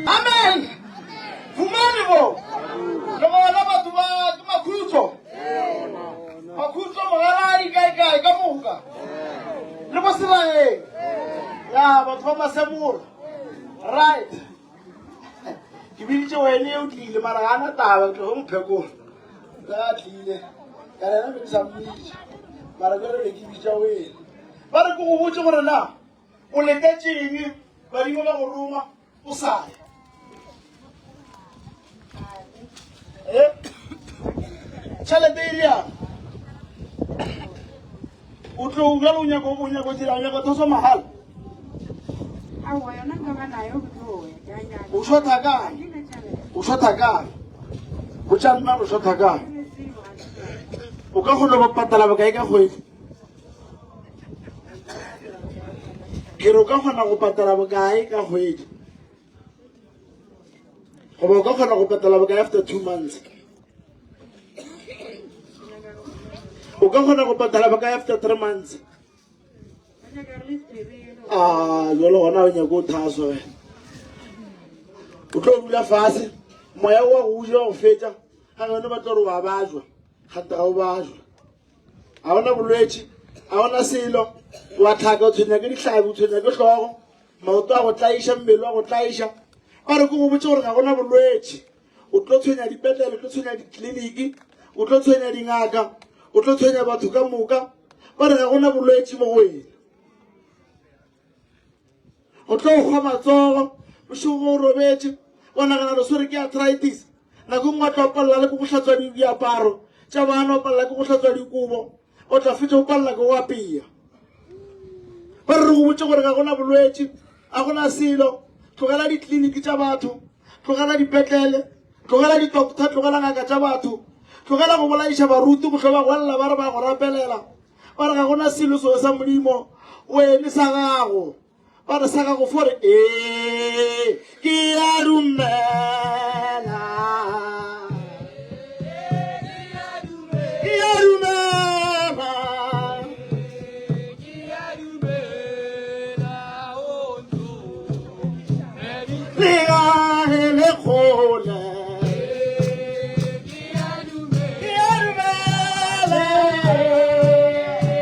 Amen. Vumani bo. Le gona batho ba ke makhutso. Makhutso mogaladi kae kae ka moka. Le bo Selaeng. Ya batho ba Masemola. Right. Ke biditše wene o tlile mara ga ana taba ke tlo go mphekola. Le ga tlile. Ka rena be ke sa mmitša. Mara ke re be ke bitša wene. Ba re ke go botse gore na O letetše eng badimo ba go roma o sa ya? Eh? Tšhelete e bjang? O tlo bjalo o nyako o nyako dira o nyako thoswa mahala. Aowa yona nka ba nayo ke tlo ya ke a nyaka. O shotha kae? Ke na tšhelete. O shotha kae? Botša nna o shotha kae? Ke ne tsebo ga ke tšhelete. O ka kgona go patala bokae ka kgwedi? Ke re o ka kgona go patala bokae ka kgwedi? Goba o ka kgona go patala bokae after 2 months? O ka kgona go patala bokae after 3 months? A jalo gona o nyako o thaswa wena. O tlo dula fase, moya wa go ja go fetša, ga gone ba tlo re wa bajwa, gante ga o bajwa. Ga ona bolwetši, ga ona selo, wa tlhaka, o tshwenya ke dihlabi, o tshwenya ke hlogo, maoto a go tlaiša, mmele wa go tlaiša. Ba re ke go botše gore ga gona bolwetši. O tlo tshwenya dipetlele, o tlo tshwenya dikliniki, o tlo tshwenya dingaka, o tlo tshwenya batho ka moka. Ba re ga gona bolwetši mo go wena. O tlo kgwa matsogo bošego o robetše, wa nagana re swere ke arthritis. Nako nngwe wa tla o palela le ke go hlatswa diaparo tša bana, o palela ke go hlatswa dikobo, o tla fetša o palela ke go apea. Ba re re go botše gore ga gona bolwetši, ga gona selo. Tlogela dikliniki tša batho, tlogela dipetlele, tlogela di-doctor, tlogela ngaka tša batho, tlogela go bolaiša baruti go hlo ba gwella ba re ba go rapelela. Ba re ga gona selo seo sa Modimo, o eme sa gago. Ba re sa gago fo re ee, ke a dumela. Ke a dumela. Le ga e le kgole. Ke a dumela.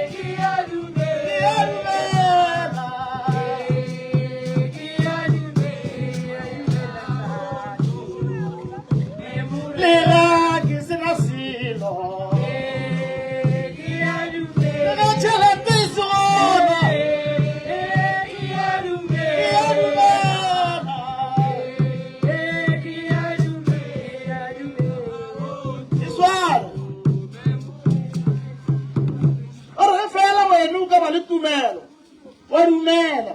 Ke a dumela. Le ga ke se na selo. Le ga tšhelete e se gona. Ke a dumela. E sware. O re ge fela wena o ka ba le tumelo, wa dumela.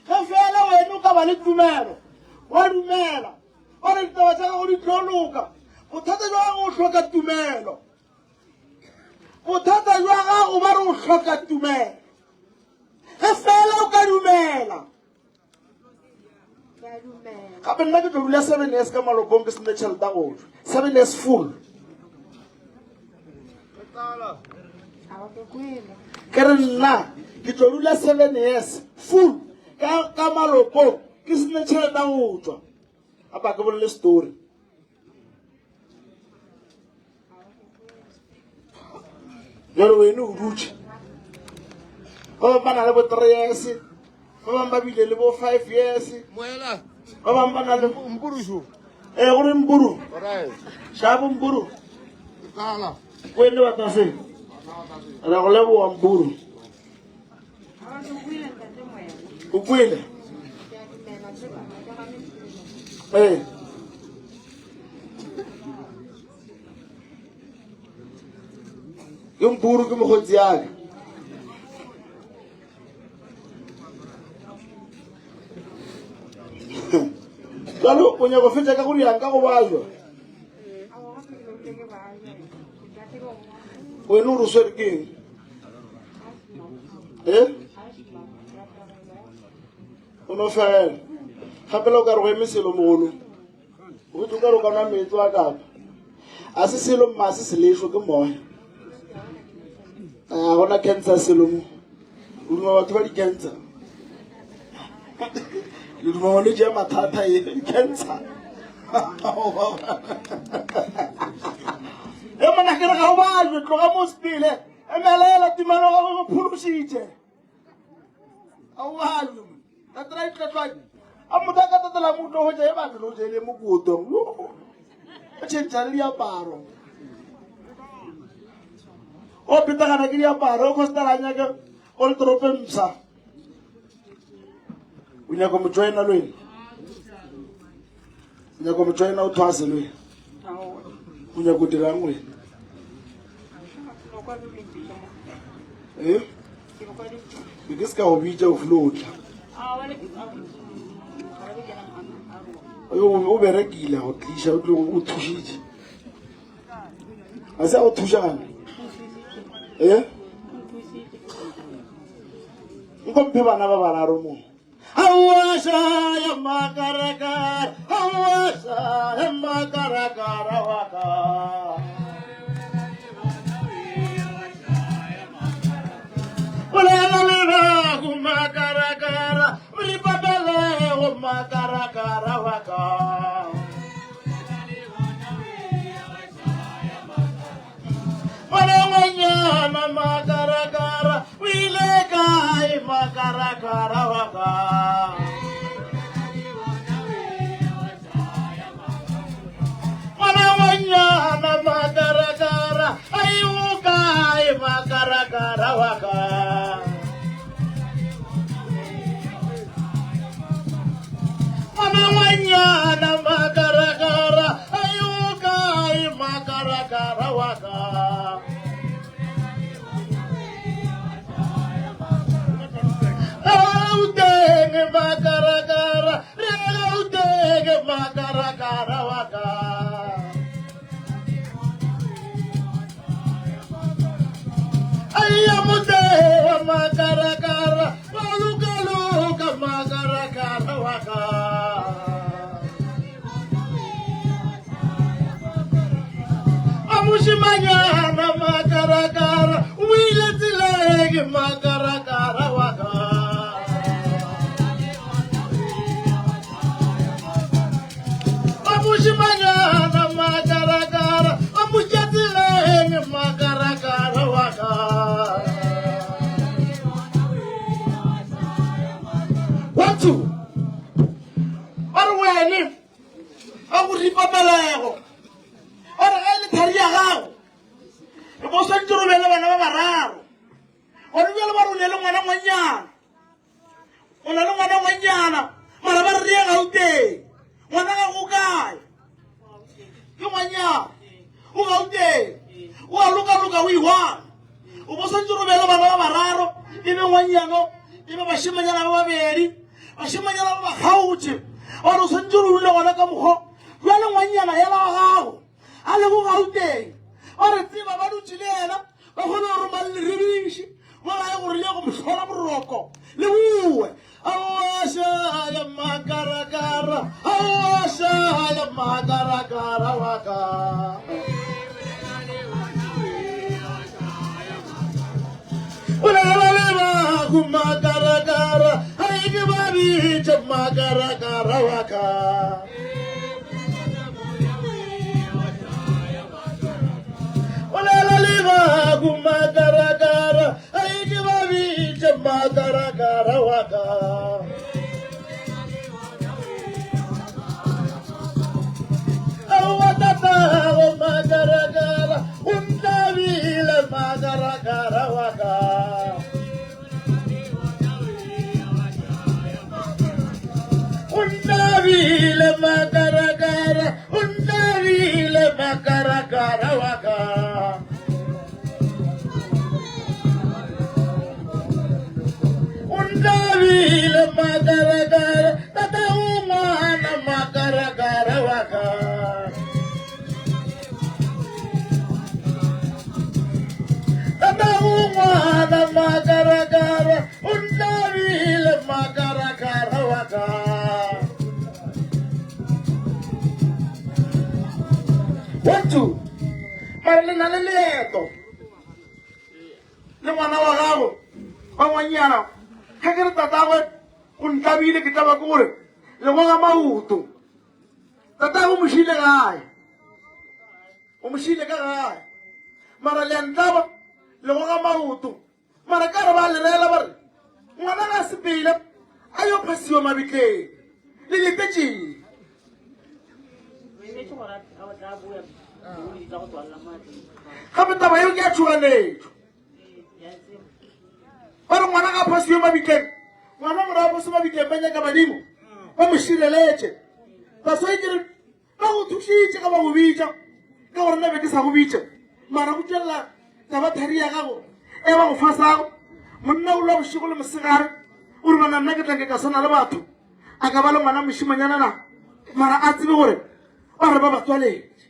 Ge fela wena o ka ba le tumelo, wa dumela. O re ditaba tša gago di tlo loka. Bothata jwa gago o hloka tumelo. Bothata jwa gago ba re o hloka tumelo. Ge fela o ka dumela. Gape nna ke tlo dula 7 years ka malokong ke sene tšhelete ya go tšwa. 7 years full. Ke re nna ke tlo dula 7 years full ka ka malokong ke sene tšhelete ya go tšwa. Gape a ke bolele story. Jalo wene o dutše. Ba bangwe ba na le bo 3 years, ba bangwe ba bile le bo 5 years. Moela. Ba bangwe ba na le Mpurušu. Eh, gore Mpuru. Alright. Shabo Mpuru. Kala. Wene wa tlase. Re go leboga Mpuru. O kwele? Ee. Ke Mpuru ke mokgotsi yaka. Jalo o nyaka go fetša ka go diang ka go bajwa? Wena o re o swere ke eng? E? O no fela. Gape le o ka re go eme selo mogolo. O tlo ka re o ka nwa meetse wa kapa. A se selo mma se selešo ke moya. A gona cancer selo mo. O duma batho ba di-cancer. Le duma malwetši a mathata e cancer. E mona ke re ga o bajwe tloga mo sepele emelela tumelo ga go phološitše. Ga o bajwe. Tatela ditlatlwane. A motho a ka tatela motho go tša e batho go tša e le mokoto. O tšhentšha le diaparo. O petagana ke diaparo o kgostela nyake o le torope mpsha. O nyaka mo joina le wena? O nyaka mo joina o thwase le wena? O nyaka go dirang wena? Eh? Ke ke se ka go bitša o filo o tla. O berekile go tliša o tlo o thušitše. A se a go thuša gane? Eh? Nko mphe bana ba bararo mo. Aowa ya makarakara, aowa ya makarakara wa ka. Bolela le gago makarakara, ripapelego makarakara wa ka. Ngwana ngwanyana makarakara o ile kae makarakara wa ka Ngwana ngwanyana makarakara ai o kae makarakara wa ka Ngwana ngwanyana makarakara ai o kae makarakara wa ka Gauteng makarakara re Gauteng makarakara wa ka Aya motewa makarakara wa lokaloka makarakara wa ka A mošemanyana makarakara o ile tseleng makarakara wa ka A mošemanyana makarakara a mo tša tseleng makarakara wa ka One, two. Ba re wene a go ripa pelego o re ge e le thari ya gago e bo swantse re be le bana ba bararo gone bjale ba re o ne le ngwana ngwanyana o na le ngwana ngwanyana mara ba re re ye gauteng ngwana ga go kae ke ngwanyana o gauteng o a lokaloka o iwana o bo swantse re be le bana ba bararo e be ngwanyano e be bašemanyana ba babedi bašemanyana ba ba kgaotše ore o swantse re dule gona ka mokgwa bjale ngwanyana yela wa gago a lego gauteng o re tseba ba dutše le yena ba kgone go roma le leribiši ba gae gore le go mohlola boroko le boe aoašaya makarakara aoašaya makarakara wa ka bolela le bago makarakara ga e ke ba bitše makarakara wa ka bolela le bago makarakara ga e ke ba bitše makarakara wa ka Aowa tatago makarakara o ntlabile makarakara wa ka O ntlabile makarakara o ntlabile makarakara wa ka O ntlabile makarakara tata o ngwana makarakara wa ka Tata o ngwana makarakara o ntlabile makarakara wa ka One two mara le na le leeto le ngwana wa gago wa ngwanyana ge ke re tatagwe o ntlabile ke taba ke gore. Le goga maoto. Tatago o mo šiile gae. O mo šiile ka gae. Mara le a ntlaba, le goga maoto. Mara ka re ba le reela ba re, Ngwana ga a sepele a yo phasiwa mabitleng. Le letetšeng. Gape taba yeo ke ya tšhoganetšo. Ba re ngwana ga a phasiwe mabitleng. Ngwana gore a phasiwe mabitleng ba nyaka badimo ba mo šireletše. Baswai ke re Ba go thušitše ge ba go bitša, ka gore nna be ke sa go bitša. Mara go tšwelela taba thari ya gago e ba go fasago. Monna o lwa bošego le mosegare, o re bana nna ke tla ke ka swana le batho. A ka ba le ngwana mošimanyana na? Mara a tsebe gore ba re ba ba tswaletše.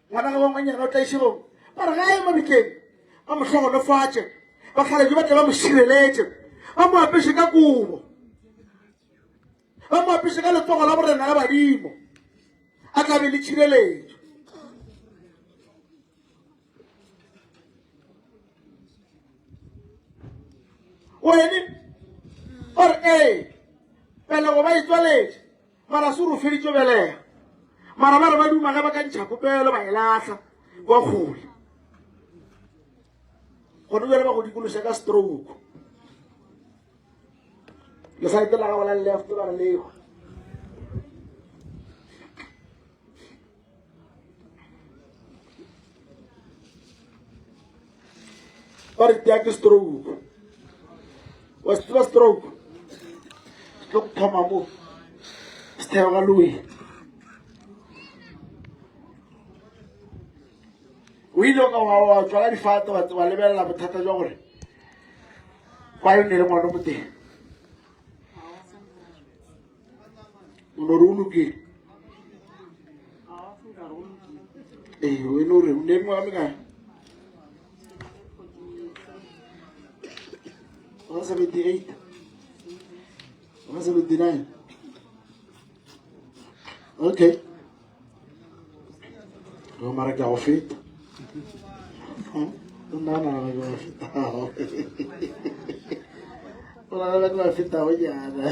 Ngwana ga wa ngwanyana o tlaišegong, ba re ga a ye mabitleng, ba mo hlogonofatše, bakgalabje ba tle ba mo šireletše, ba mo apeše ka kobo. Ba mo apeše ka letsogo la borena la badimo, a tla be le tšhireletšo. Wene o re ee, pelego ba e tswaletše, mara se re feditše belega. Mara ba re ba duma ge ba ka ntšha popelo ba e lahla kwa kgole. Gone bjale ba go dikološa ka stroke. Lesaete la gago la left ba re lehwe. Ba re tea ke stroke. Wa se tseba stroke? Se tlo go thoma mo. Se theoga le wena. O ile ka wa wa tswa ka difate wa lebelela bothata jwa gore kwa yo ne le ngwana mo teng. O no re o lokile. Ee, o no re o ne mengwaga mekae? 178. 179. Okay. Go mara ke a go feta. O nagana ke go fetago. O nagana ke go fetago nyana.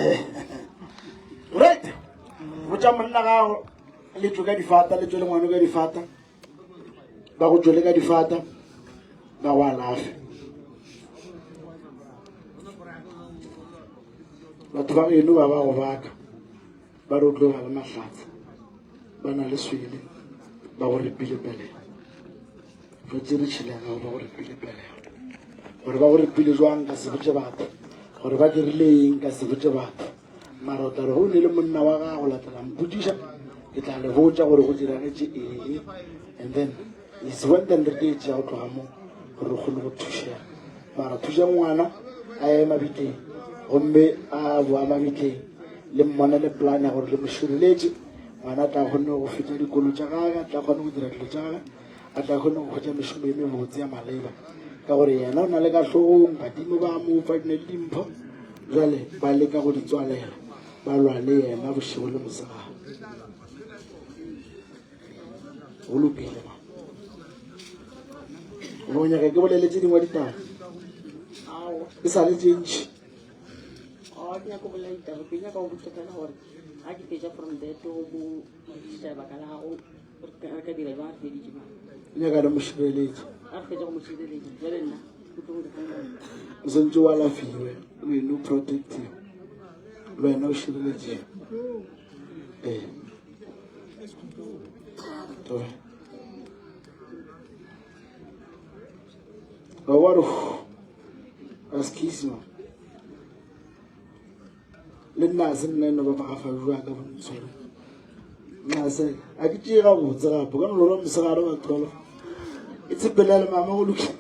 Right. Botša monna gago le tšwe ka difata, le tšwe le ngwano ka difata. Ba go tšwele ka difata, ba go alafe. Batho ba geno ba ba go baka. Ba re o tlo ba le mahlatse, ba na le swele, ba go repile pelego. Ba tsere tšhile ya gago, ba go repile pelego. Gore ba go repile jwang ka se botše batho, gore ba dirile eng ka se botše batho. Mara o tla re go ne le monna wa gago la tla la mpotšiša, ke tla le botša gore go diragetše eng. And then is when then re tlo e tšea go tloga mo gore re kgone go thušega. Mara thuša ngwana a ye mabitleng gomme a boa mabitleng le mmone le plan ya gore le mo šireletše ngwana a tla kgone go fetša dikolo tša gage a tla kgone go dira dilo tša gage a tla kgone go hwetša mešomo e mebotse ya maleba ka gore yena o na le ka hlogong badimo ba mo fa dine le dimpho jale ba leka go di tswalela ba lwa le yena bošego le mosegare go lokile ma o nyaka ke bolele tše dingwe ditaba e sa le tše ntšhi Oh, ke nyaka go bolela ditaba ke nyaka go botsa fela gore ga ke fetša from there to mo botšiša lebaka la gago re ka dira jwang re feditše jwang nyaka le mo šireletše ga re fetša go mo šireletša jale nna o tlo go dira o santse o alafiwe wena o protective le wena o šireletšege ee Ba wa re askies man. Le nna a se nna eno ba bagafa jwa ka bontshwere. Nna se a ke tšee gabotse gape ka no lora mosegare wa thola. E tshepelela le mama go lokile.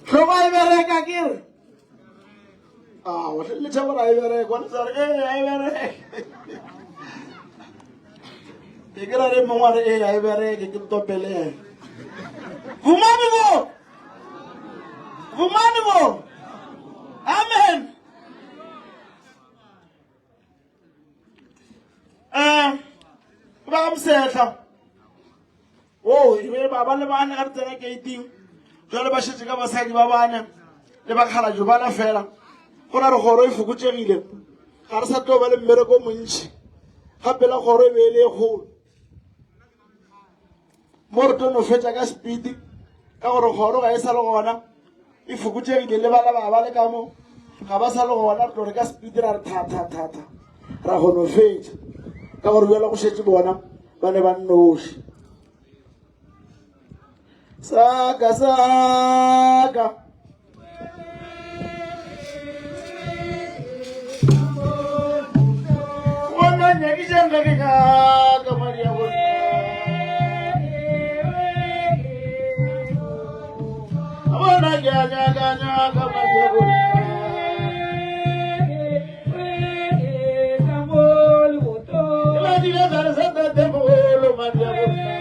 Hlogo e bereka ke re. Ah, wa le tšhaba ra e bereka, wa le tsa re ee a e bereke. Ke ke ra re mongwe a re ee a e bereke ke ntopele yena. Vumani bo! Vumani bo! Amen. Eh, ba ga mosehla. O e be ba ba le bane ga re tsena gating jale ba šetše ka basadi ba bane le bakgalabje bana fela. Go ra re kgoro e fokotšegile, ga re sa tlo ba le mmereko o montši. Gape la kgoro e be e le e kgolo. Mo re tlo no fetša ka sepiti ka gore kgoro ga e sa le gona, e fokotšegile le bana ba ba le ka mo ga ba sa le gona, re tlo re ka sepiti ra re tha tha tha tha ra kgono fetša ka gore bjale go šetše bona ba ne ba nnoši. Saka saka. Bona nyakišang ge ke nyaka madi a bona. Bona ke a nyaka nyaka madi a bona. Ke latile gare sa tatemogolo madi a bona.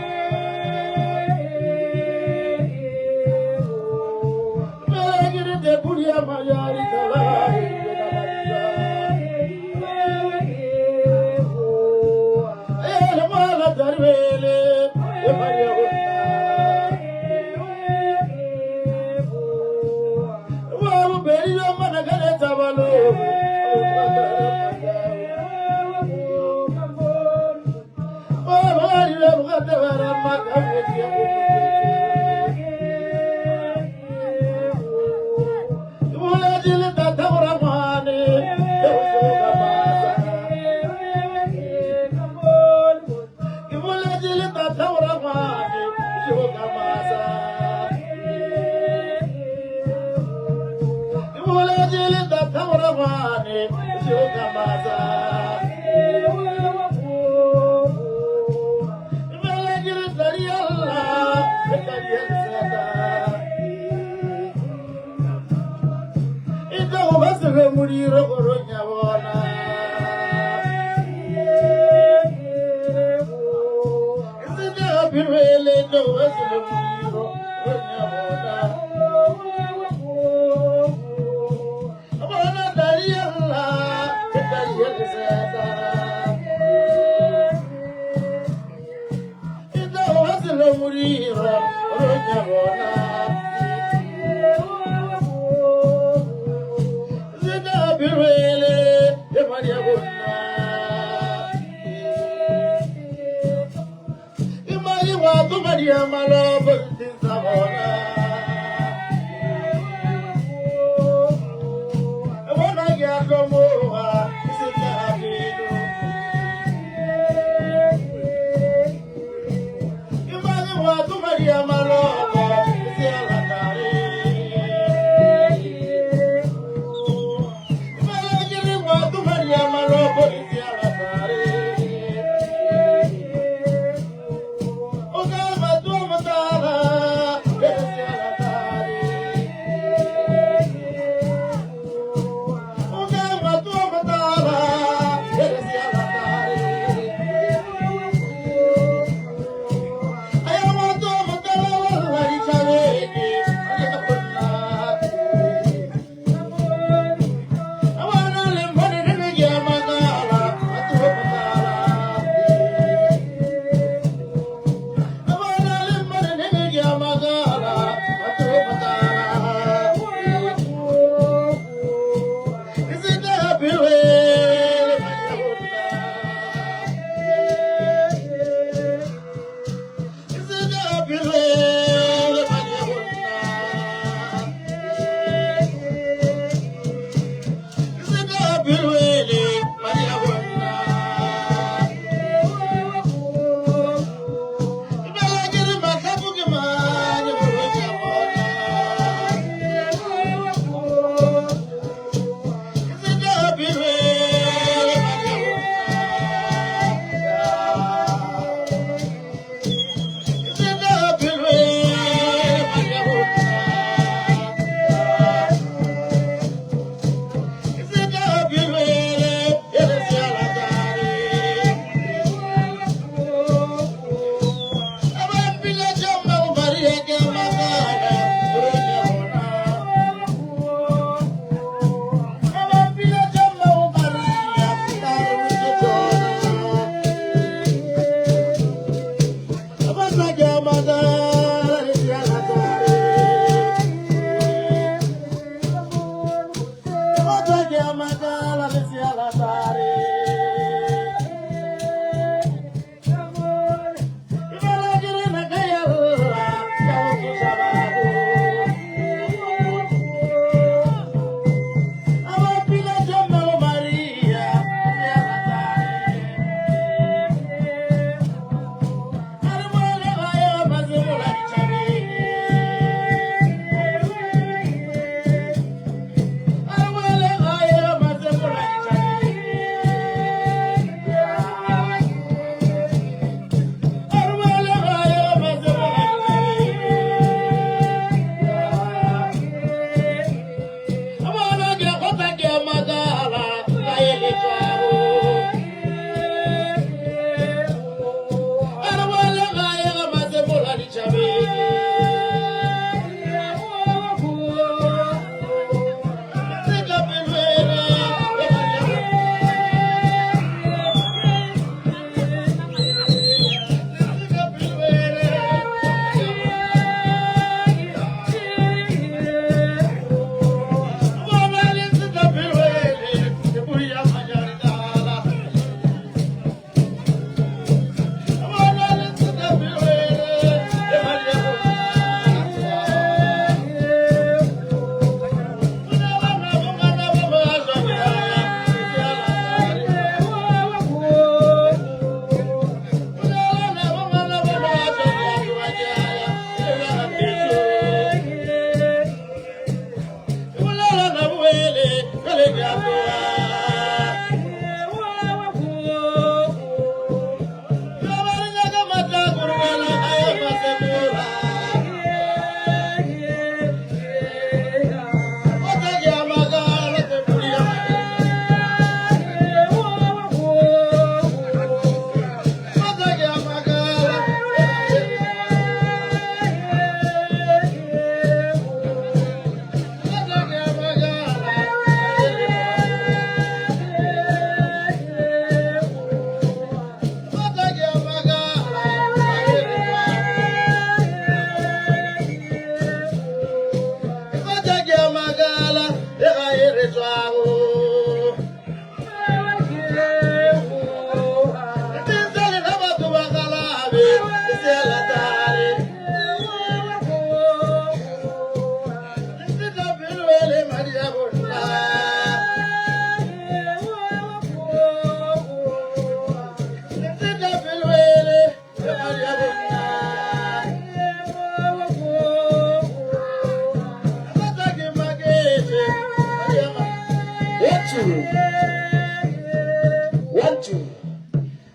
Yethu.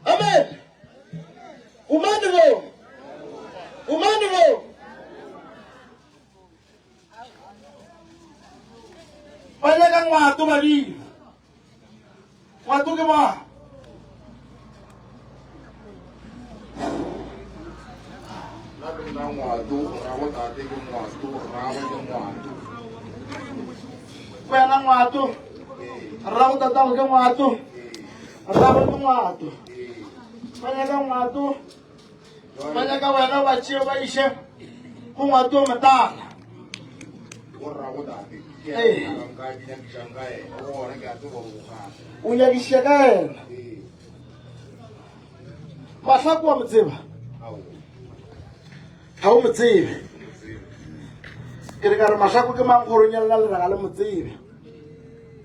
Amen. Umani bo. Umani bo. Ba nyaka ngwato badimo. Ngwato ke mang? Nna ke nna ngwato, rrago tate ke ngwato, rragwe ke ngwato. Wena ngwato. Rrago tatago ke ngwato. Rrago ke ngwato. Ba nyaka ngwato. Ba nyaka wena ba tšee ba iše go ngwato o motala. Go rrago tate ke Ee. yena nka ke nyakišang ka ena, go gona ke a tseba gore o gana. O nyakišiša ka yena. Ee. Mahlako wa mo tseba? Aowa. Ga o mo tsebe. Ke re ka re Mahlako ke mang kgorong ya lena le re ga le mo tsebe.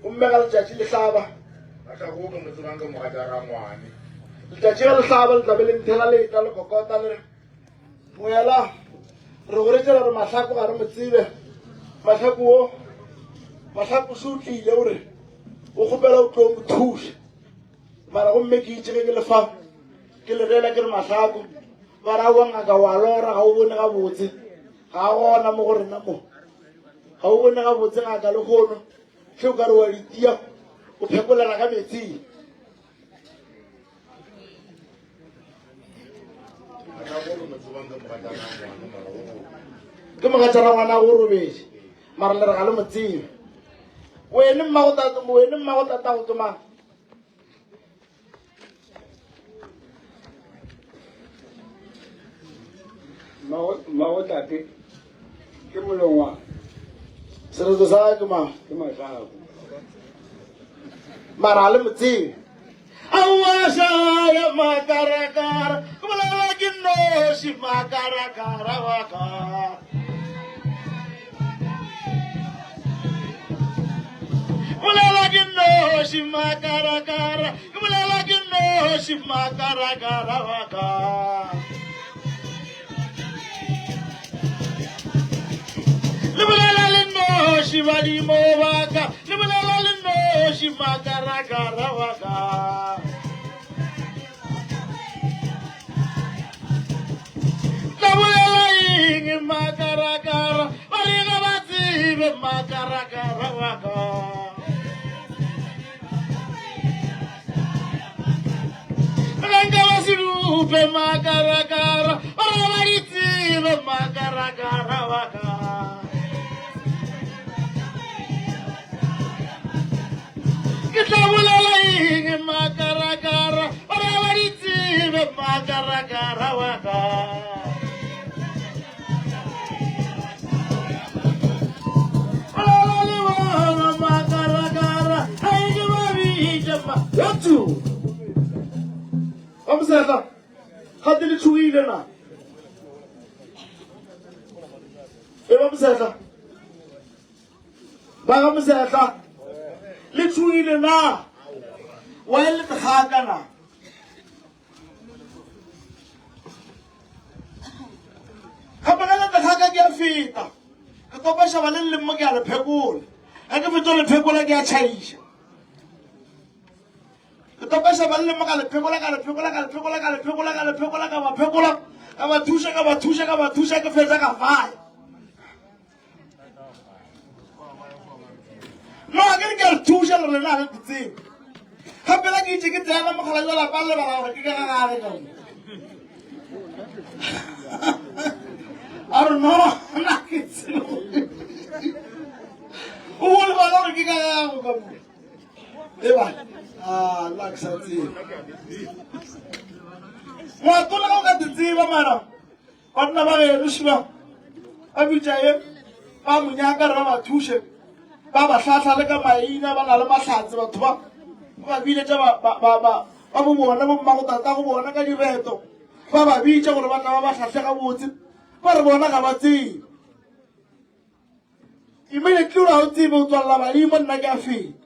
Gomme ga letšatši le hlaba. Mahlako o ke mo tsebang ke mogatša rangwane. Letšatši ga le hlaba le tla be le nthela le etla le kokota le re moela re go retšela re Mahlako ga re mo tsebe. Mahlako o Mahlako se o tlile o re o kgopela o tlo mo thuša. Mara gomme ke itše ge ke le fa ke le reela ke re Mahlako ba ra wa ngaka wa lora ga o bone gabotse ga a gona mo go rena mo ga o bone gabotse ngaka le kgono tlhe o ka re wa ditia o phekolela ka metsing. Ke mogatšana ngwana go robetše mara le re ga le mo tsebe. Wene mmago tata wene mmago tatago ke mang? Mmago tate ke molongwana. Sereto sa ke mang? Ke Mahlako. Mara a le mo tsebe. Aowa šaya makarakara, ke bolela ke nnoši makarakara wa ka. Bolela ke nnoši makarakara, ke bolela ke nnoši makarakara wa ka. Le bolela le nnoši badimo ba ka, le bolela le nnoši makarakara wa ka. Tla bolela eng makarakara, ba re ga ba tsebe makarakara wa ka. Ga nka ba se dupe makarakara, ba re ga ba di tsebe makarakara wa ka. Ke tla bolela eng makarakara, ba re ga ba di tsebe makarakara wa ka. Bolela le bona makarakara, ga e ke ba bitše ma. Yatsu! Ba mosehla, gate le tšhogile na? E ba mosehla. Ba ga Mosehla, le tšhogile na? Wa e le tegaka na? Gape ge le tegaka ke a feta, ke topa šaba le leng mo ke a le phekola. Ge ke fetso le phekola ke a tšhaiša. Ke topa šaba le leng mo ka le phekola, ka le phekola, ka le phekola, ka le phekola, ka le phekola, ka ba phekola, ka ba thuša, ka ba thuša, ka ba thuša, ke fetsa ka faya. No, a ke re ke a le thuša le rena re tsebe. Gape la ke itše ke tsena mogala yo lapa le lebala gore ke ka ga gage ka mo. A re no, nna ke tsebe. O bo lebala gore ke ka gago ka mo. Eba, ah, nna ke sa tsebe. Ngwato le ga o ka te tseba mara. Banna ba geno šiba ba bitša ye ba mo nyaka re ba ba thuše ba ba hlahla le ka maina ba na le mahlatse batho ba ba biletša ba ba ba ba ba bo bona bo mmago tata go bona ka direto ba ba bitša gore ba tla ba ba hlahle gabotse ba re bona ga ba tsebe immediately o ra o tsebe o tswalela badimo nna ke a feta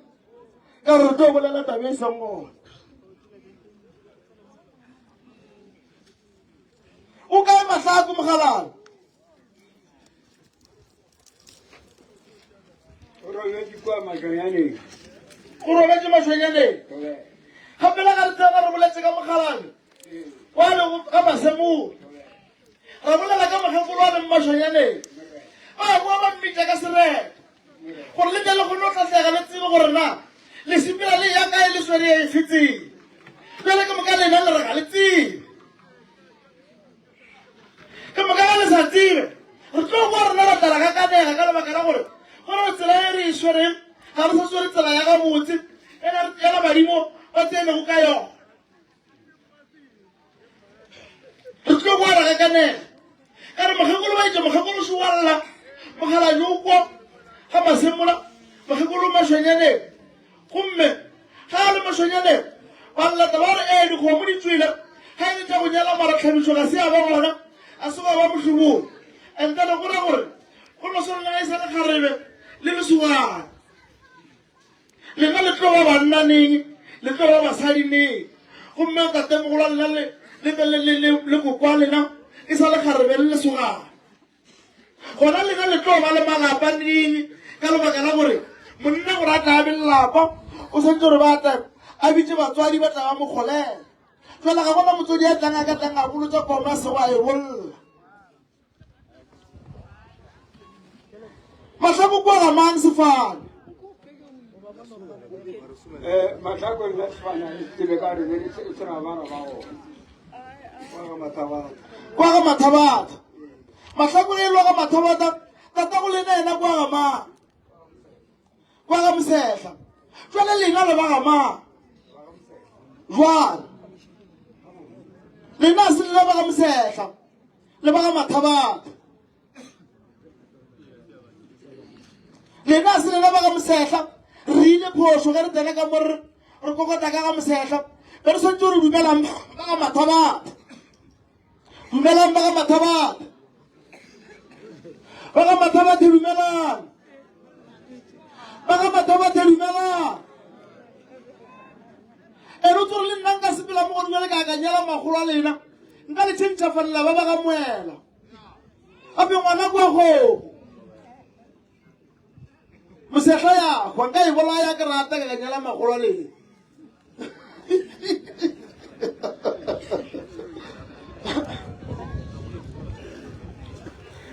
ka gore re tlo bolela taba e seng gona. O kae Mahlako mogalala? O robetše kua mašwanyaneng. O robetše mašwanyaneng? Gape le ga re tsena re boletse ka mokgalabje wa lego ga Masemola, ra bolela ka mokgekolo wa leng Mašwanyaneng, ba boa ba mmitša ka sereto gore le tle le kgone go hlahlega le tsebe gore na le sepela le ya kae le swere efe tsela. Bjale ke moka lena le re ga le tsebe. Ke moka ge le sa tsebe, re tlo kwa rena ra tlala gakanega ka lebaka la gore go re tsela e re e swereng ga re sa swere tsela ya gabotse ela badimo ba tsenego ka yona. Re tlo kwa ra gakanega ka re mokgekolo ba itše mokgekolo šo wa lla mokgalabje o kwa ga Masemola mokgekolo Mašwanyaneng Gomme ge a le mošwanyaneng, ba llata ba re, Ee, dikgomo di tšwele, ge e le tša go nyala, mara tlhabišo ga se ya ba gona, a se gwa ba mohlobong. Entene go ra gore go no swana le ge e sa le kgarebe le lesogana. Lena le tlo ba banna neng? Le tlo ba basadi neng? Gomme tatemogolo wa lena le, le, le, le, le, le koko wa lena e sa le kgarebe le lesogana. Gona lena le tlo ba le malapa neng? Ka lebaka la gore monna gore a tla a be lelapa o swanetše gore ba tla a bitše batswadi ba tla ba mo kgolela. Fela ga gona motswadi a tlang a ka tlang a bolotsa koma a sego a e bolla. Mahlako kwa ga mang sefane? Eh, Mahlako nna sefane a tsebe ka re be re se ra ba ra ba gona. Kwa ga Mathabatha. Mahlako e lwa ga Mathabatha, tatago lena yena kwa ga mang? Kwa ga Mosehla. Jwale lena le ba ga mang? Jwale lena a se lena ba ga Mosehla, le ba ga Mathabatha. Lena a se lena ba ga Mosehla, re ile phošo ge re tsena ka mo re re kokota ka ga Mosehla, be re swanetše gore dumelang ba ga Mathabatha. Dumelang ba ga Mathabatha. Ba ga Mathabatha dumelang. Ba ga Mathabatha dumelang. E re tsore le nna nka sepela mo godimo le ka ka nyala magolo a lena. Nka le tšhentšhafalela ba ba ga Moela. Gape ngwana kwa go. Mosehla ya hwa nka e bolaya ke rata ka ka nyala magolo a lena.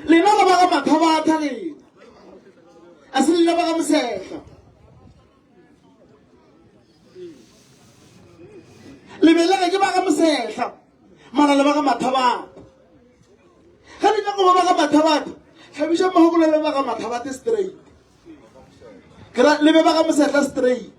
Lena le ba ga Mathabatha lena. A se lena ba ga Mosehla. Le belege ke ba ga Mosehla, mara le ba ga Mathabatha. Ge le nyaka go ba ba ga Mathabatha, hlabiša mogopolo le ba ga Mathabatha straight. Ke ra le be ba ga Mosehla straight.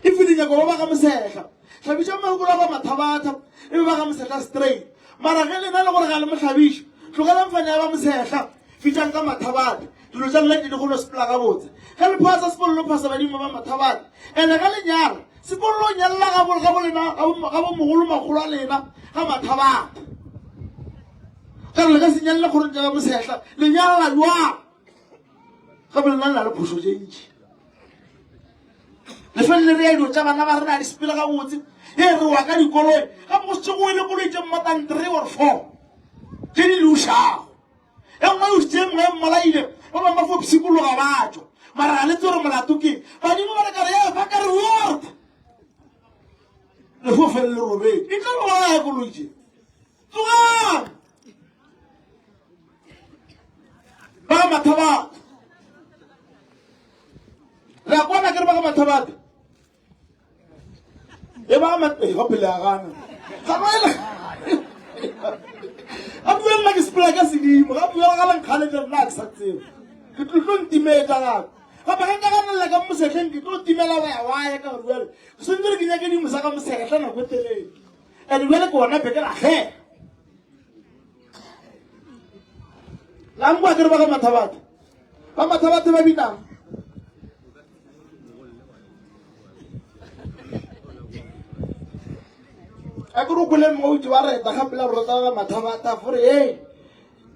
If le nyaka go ba ga Mosehla, hlabiša mogopolo ba Mathabatha, e be ba ga Mosehla straight. Mara ge lena le gore ga le mo hlabiše, tlogelang fane ya ba Mosehla, fitšang ka Mathabatha. Dilo tša lena di go no sepela gabotse. Ge le phasa sekolo le phasa badimo ba Mathabatha. Ene ge le nyala, sekolo lo nyalla ga bo ga bo lena ga bo mogolo magolo a lena ga Mathabatha. Ka re le ka se nyalle kgorong tša ba Mosehla, le nyalla jwang? Gape lena le na le phošo tše ntši. Le felele re ya dilo tša bana ba rena di sepele gabotse. E re wa ka dikoloi, gape go šetše go wele koloi tše mmotang 3 or 4 tše di leušago. E nngwe e ušitše e nngwe e mmolaile, ba bangwe ba fo pshikologa ba tšwa. Mara ga le tsebe gore molato keng. Badimo ba re ka re ya fa ka reward. Le fo felele robedi. E tlo le bolaya koloi tše. Tsogang! Ba ga Mathabatha. Re a kwana ke re ba ga Mathabatha. E ba ga e ga pele a gana. Ga ba ele. Ga bua nna ke sepela ka sedimo, ga bua ga lenkgale tša nna ke sa tsebe. Ke tlo tlo ntimetša gape. Gape ge nka ganelela ka mosehleng ke tlo timela wa ya wa ya ka gore bjale ke swanetše gore ke nyake dimo sa ka mosehla nako e telele. And bjale ke ona be ke lahlega. La nkwa ke re ba ga Mathabathe. Ba Mathabathe ba binang. A ke re o kwele mongwe o ba reta gape la borota ba Mathabatha fore hey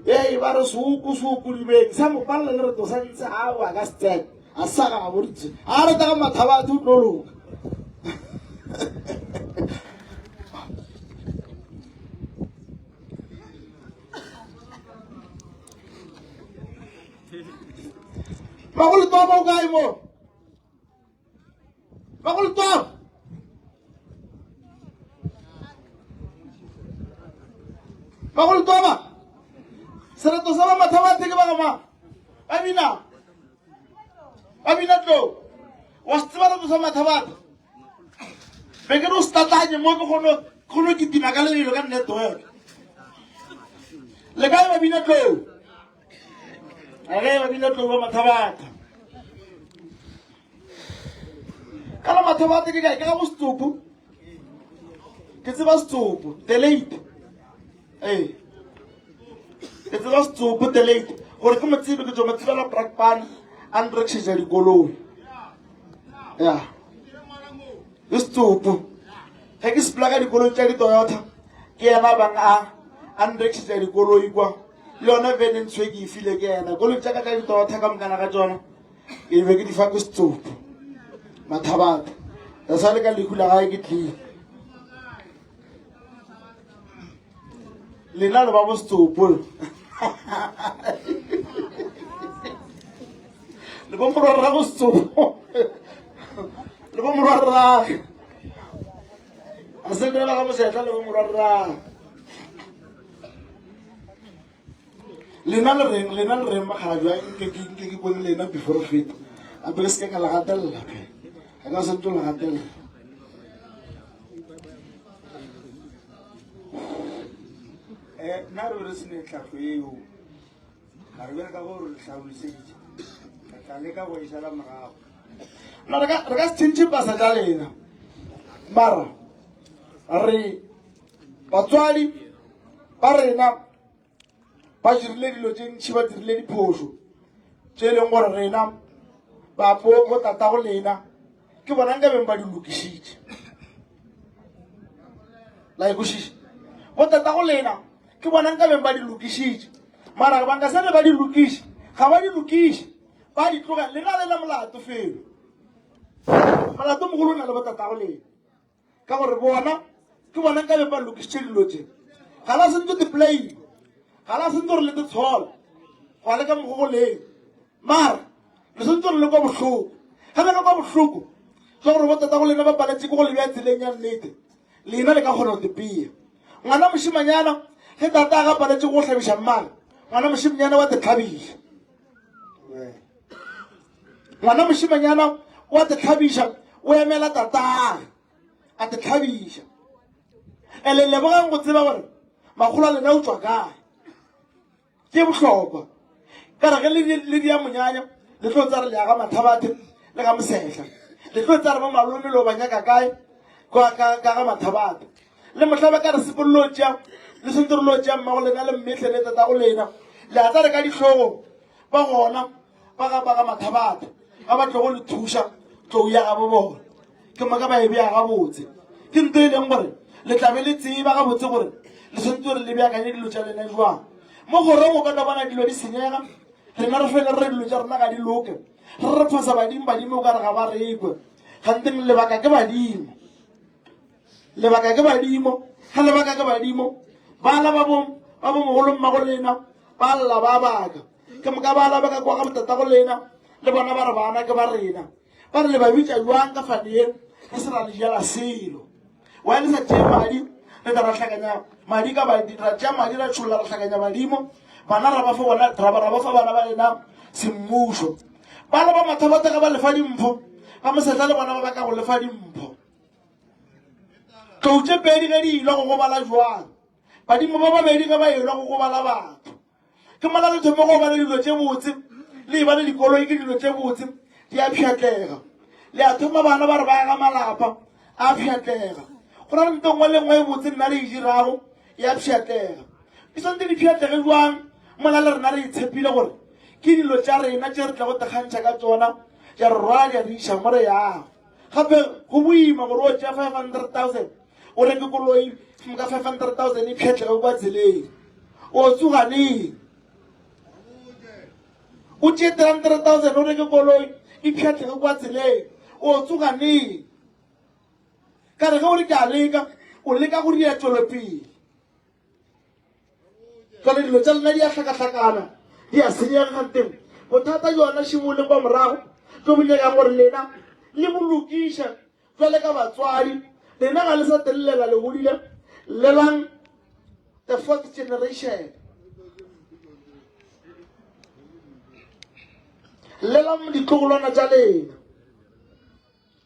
hey ba re soko soko dibeng sa mo palela le reto sa ntse a wa ka step a sa ga bo ritse a reta ga Mathabathe o tlo loka. Bagolo topa o kae mo? Bagolo topa. Bagolotoma, sereto sa ba Mathabathe ke ba ga mang? Ba bina. Ba bina tlou. Wa se tseba reto sa Mathabathe? Be ke re o se tatlanye mo ke kgone kgone kitima ka lebelo ka network. Le kae ba bina tlou? A ge ba bina tlou ba Mathabathe. Ka la Mathabathe ke kae? Ke ga bo Setsopo. Ke tseba Setsopo, the late. Ee. Ke tseba Setsopo the late. Gore ke mo tsebe ke tšo mo tsebela Brakpan a nrekišetša dikoloi. Ya. Ke Setsopo. Ge ke sepela ka dikoloi tša di-Toyota, ke yena bang a a nrekišetša dikoloi kwa. Le yona vene ntsho e ke e file ke yena. Koloi tša ka tša di-Toyota ka mokana ga tšona. Ke be ke di fa ke Setsopo. Mathabatha. Ka sa le ka lehu la gae ke tlile. Lena le ba bo Setsopo. Le bo morwarra go Setsopo. Le bo morwarra. A se le ba ga Mosetla le bo morwarra. Lena le reng, lena le reng makgalabje a nke ke nke ke kone lena before re feta. Gape ke seke ka le gatelela phe. Ga ka sentse le gatelela. Eh, nna re be re se ne tlhahlo eo mare bjale ka gore re hlaboloseditše re tla leka go e šala morago No, re ka re ka se tšhentšhe pasa tša lena. Mara re batswadi ba rena ba dirile dilo tše ntšhi ba dirile diphošo tše e leng gore rena ba bo tatago lena ke bona nka beng ba di lokišitše la e kwešiša bo tatago lena ke bona nka beng ba di lokišitše mara ba nka se be ba di lokiše ga ba di lokiše ba di tlogela lena lena molato felo molato mogolo o na le bo tatago lena ka gore bona ke bona nka be ba lokišitše dilo tše ga la sentse di play ga la sentse gore le te tshola go le ka mogogoleng mara le sentse gore le kwa bohloko ga le ka kwa bohloko jwa gore botata go lena ba paletse ke go le bja tseleng ya nnete lena le ka kgona go tepea ngwana mošimanyana ge tata a ga paletse go hlabiša mmala ngwana mošimanyana wa tetlhabiša Ngwana mošemanyana o a tetlhabiša, o emela tatage a tetlhabiša. Ele lebogang go tseba gore makgolo a lena o tšwa kae. Ke bohlokwa. Ka re ge le dia monyanya, le tlo tsare le ya ga Mathabathe le ga Mosehla. Le tlo tsare bo malome lo ba nyaka kae kwa ka ka ga Mathabathe. Le mohla ba ka re sepolo lo tšea, le sentse re lo tšea mmago lena le mmehle le tatago lena. Le a tsare ka dihlogong ba gona ba ga ba ga Mathabatha ba ba tlogo le thuša tlou ya gabo bona ke moka ba e bea gabotse ke nto e leng gore le tlabe le tseba gabotse gore le tshwanetse gore le beakanye dilo tša lena jwang mo kgorong o ka no bona dilo di senyega rena re fele re dilo tša rena ga di loke re re phosa badimo badimo o ka re ga ba rekwe ganteng lebaka ke badimo lebaka ke badimo ga lebaka ke badimo bala ba bo ba bo mogolo mmago lena ba lla ba baka ke moka ba alaba ka kwa ga botatago lena le bona ba re bana ke ba rena ba re le ba bitša jwang ka faneng re se ra le jela selo wa le sa tšee madi re tla ra hlakanya madi ka badi ra tšea madi ra tšholla ra hlakanya badimo bana ra ba fa bona ra ba ra ba fa bana ba lena semmušo ba le ba mathabatha ga ba lefa dimpho ba mosetla le bona ba baka go lefa dimpho tlou tše pedi ge di ilwa go gobala jwang badimo ba babedi ge ba elwa go gobala batho Ke mola le thoma go ba le dilo tše botse, le e ba le dikoloi ke dilo tše botse, di a pšhatlega. Le a thoma bana ba re ba aga malapa, a pšhatlega. Go na le nto nngwe le nngwe e botse nna le e dirago, ya pšhatlega. Di swanetše di pšhatlege jwang mola le rena re itshepile gore ke dilo tša rena tše re tlago tekgantšha ka tšona, tša re rwala di re iša mo re yago. Gape go boima gore o tšea 500,000 o reke koloi ka 500,000 e pšhatlege kwa tseleng. O tsoga neng? O tšee 300,000 o reke koloi e pšhatlege kwa tseleng. O tsoga neng? Ka re ge o re ke a leka, o leka go ria tšwelopele. Jale dilo tša lena di a hlakahlakana, di a senyega ganteng. Bothata jona šibole kwa morago jo bo nyakang gore lena le bo lokiše jwale ka batswadi. Lena ga le sa tellela le godile, llelang. The fourth generation. Llelang ditlogolwana tša lena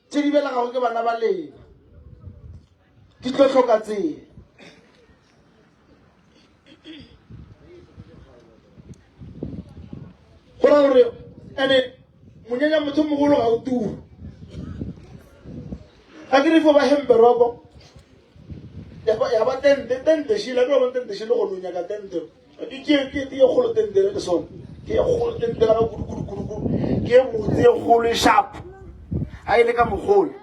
tše di belegago ke bana ba lena di tlo hloka tsela. Go ra gore ene monyanya motho mogolo ga o ture. Ga ke re fo ba hemperoko ya ba tente tente šila ke ba tente šile go nyaka tente ke ke ke ke kgolo tente le sone ke kgolo tente la kudu kudu kudu kudu ke botse e kgolo e sharp ha ile ka mogolo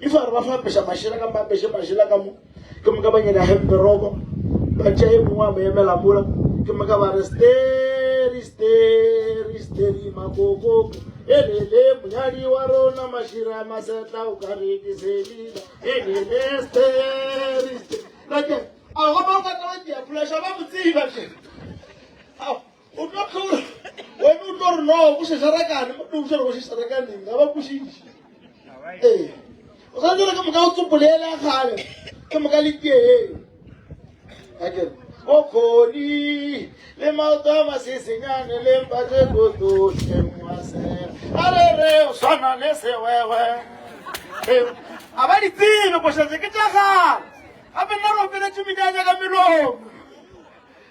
if a re ba fapeša mašela ka mapeše mašela ka mo ke moka ba nyaka hemperoko ba tšea e mongwe a mo emela mola ke moka ba re steri steri steri makokoko elele monyadi wa rona mašira masetla o ka re ke selila elele steri steri a go ba o ka tla ba diapolaša ba mo tseba tle o tlo tlhora wena o tlo re no o šešarakane mo tlo uša go šešarakaneng ga ba kwešiše ee o santse re ke moka o tsopolele a kgale ke moka le tie eo akere o khoni le maoto a masesenyane le mpatse kototlengwasela a re re o swana le sewewe a ba di tsebe košatse ke tša gale gape nna re opeletše menyanya ka melomo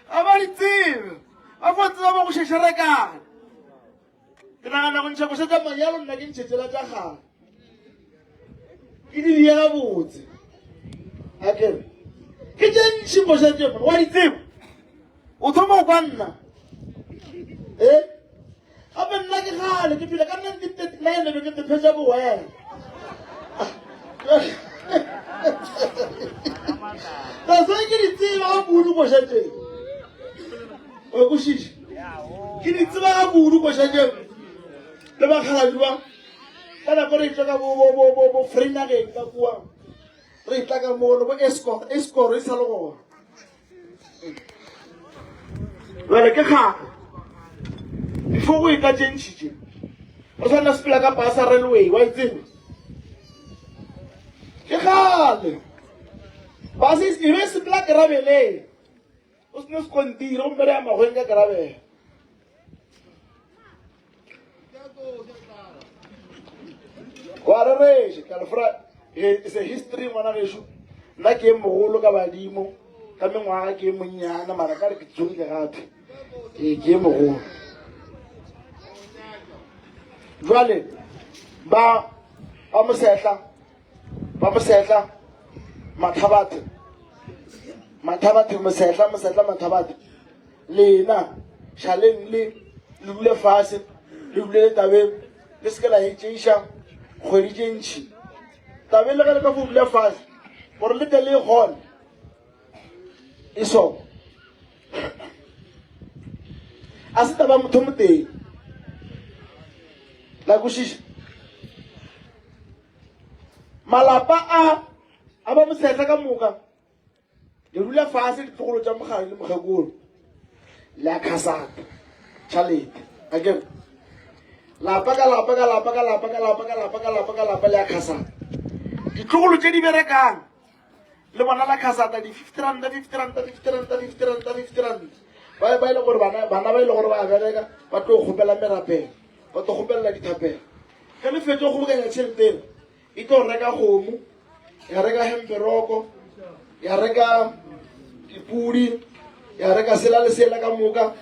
Ga ba di tsebe. Ba fo tseba ba go šešerekana. Ke nagana go ntšha koša tša manyalo nna ke ntšhe tsela tša gale. Ke di die gabotse. A ke re ke tše ntši koša tše wa di tseba. O thoma go kwa nna. Eh? Gape nna ke gale ke phela ka 1939 be ke tephetša bowela. That's why ke di tseba ga kudu koša tše. Wa kwešiša? Ke di tseba ga kudu koša tše. Le bakgalabje ba ka nako re tla ka bo bo bo bo bo Freenageng ka kua. Re tla ka mo le bo Escort, Escort e sa le gona. Bjale ke kgale before go e tla tše ntši tše re tshwanela sepela ka pasa railway wa e tseba ke kgale base e be sepela kerabeleng o sene sekontiri gomme re ya magweng ka kerabele Wa rereša, ke a le fora, it's a history ngwana gešo. Nna ke e mogolo ka badimo, ka mengwaga ke e monnyana, mara ka re ke tsogile gape. Ee, ke e mogolo. Jwale, ba, ba mosehla, ba mosehla, mathabathe, mathabathe, mosehla, mosehla, mathabathe. Lena šaleng le le dule fase, le dule le tabeng, le se ke la e tšeiša kgwedi tše ntši. Tabeng le ge le ka fo dula fase gore le tle le e kgone e so a se taba motho motee la kwešiša malapa a a ba mosetla ka moka Le dula fase ditlogolo tša mogare le mokgekolo le a khasata tšhalete a kere lapa ka lapa ka lapa ka lapa ka lapa ka lapa ka lapa ka lapa le a khasata ditlogolo tše di berekang le bona la khasata di 50 ranta 50 ranta 50 ranta 50 ranta 50 ranta ba ba ile gore bana bana ba ile gore ba bereka ba tlo kgopela merapelo ba tlo kgopelela dithapelo ge le fetše go kgobokanya tšhelete ela e tlo reka kgomo ya reka hemperoko ya reka dipudi ya reka sela le sela ka moka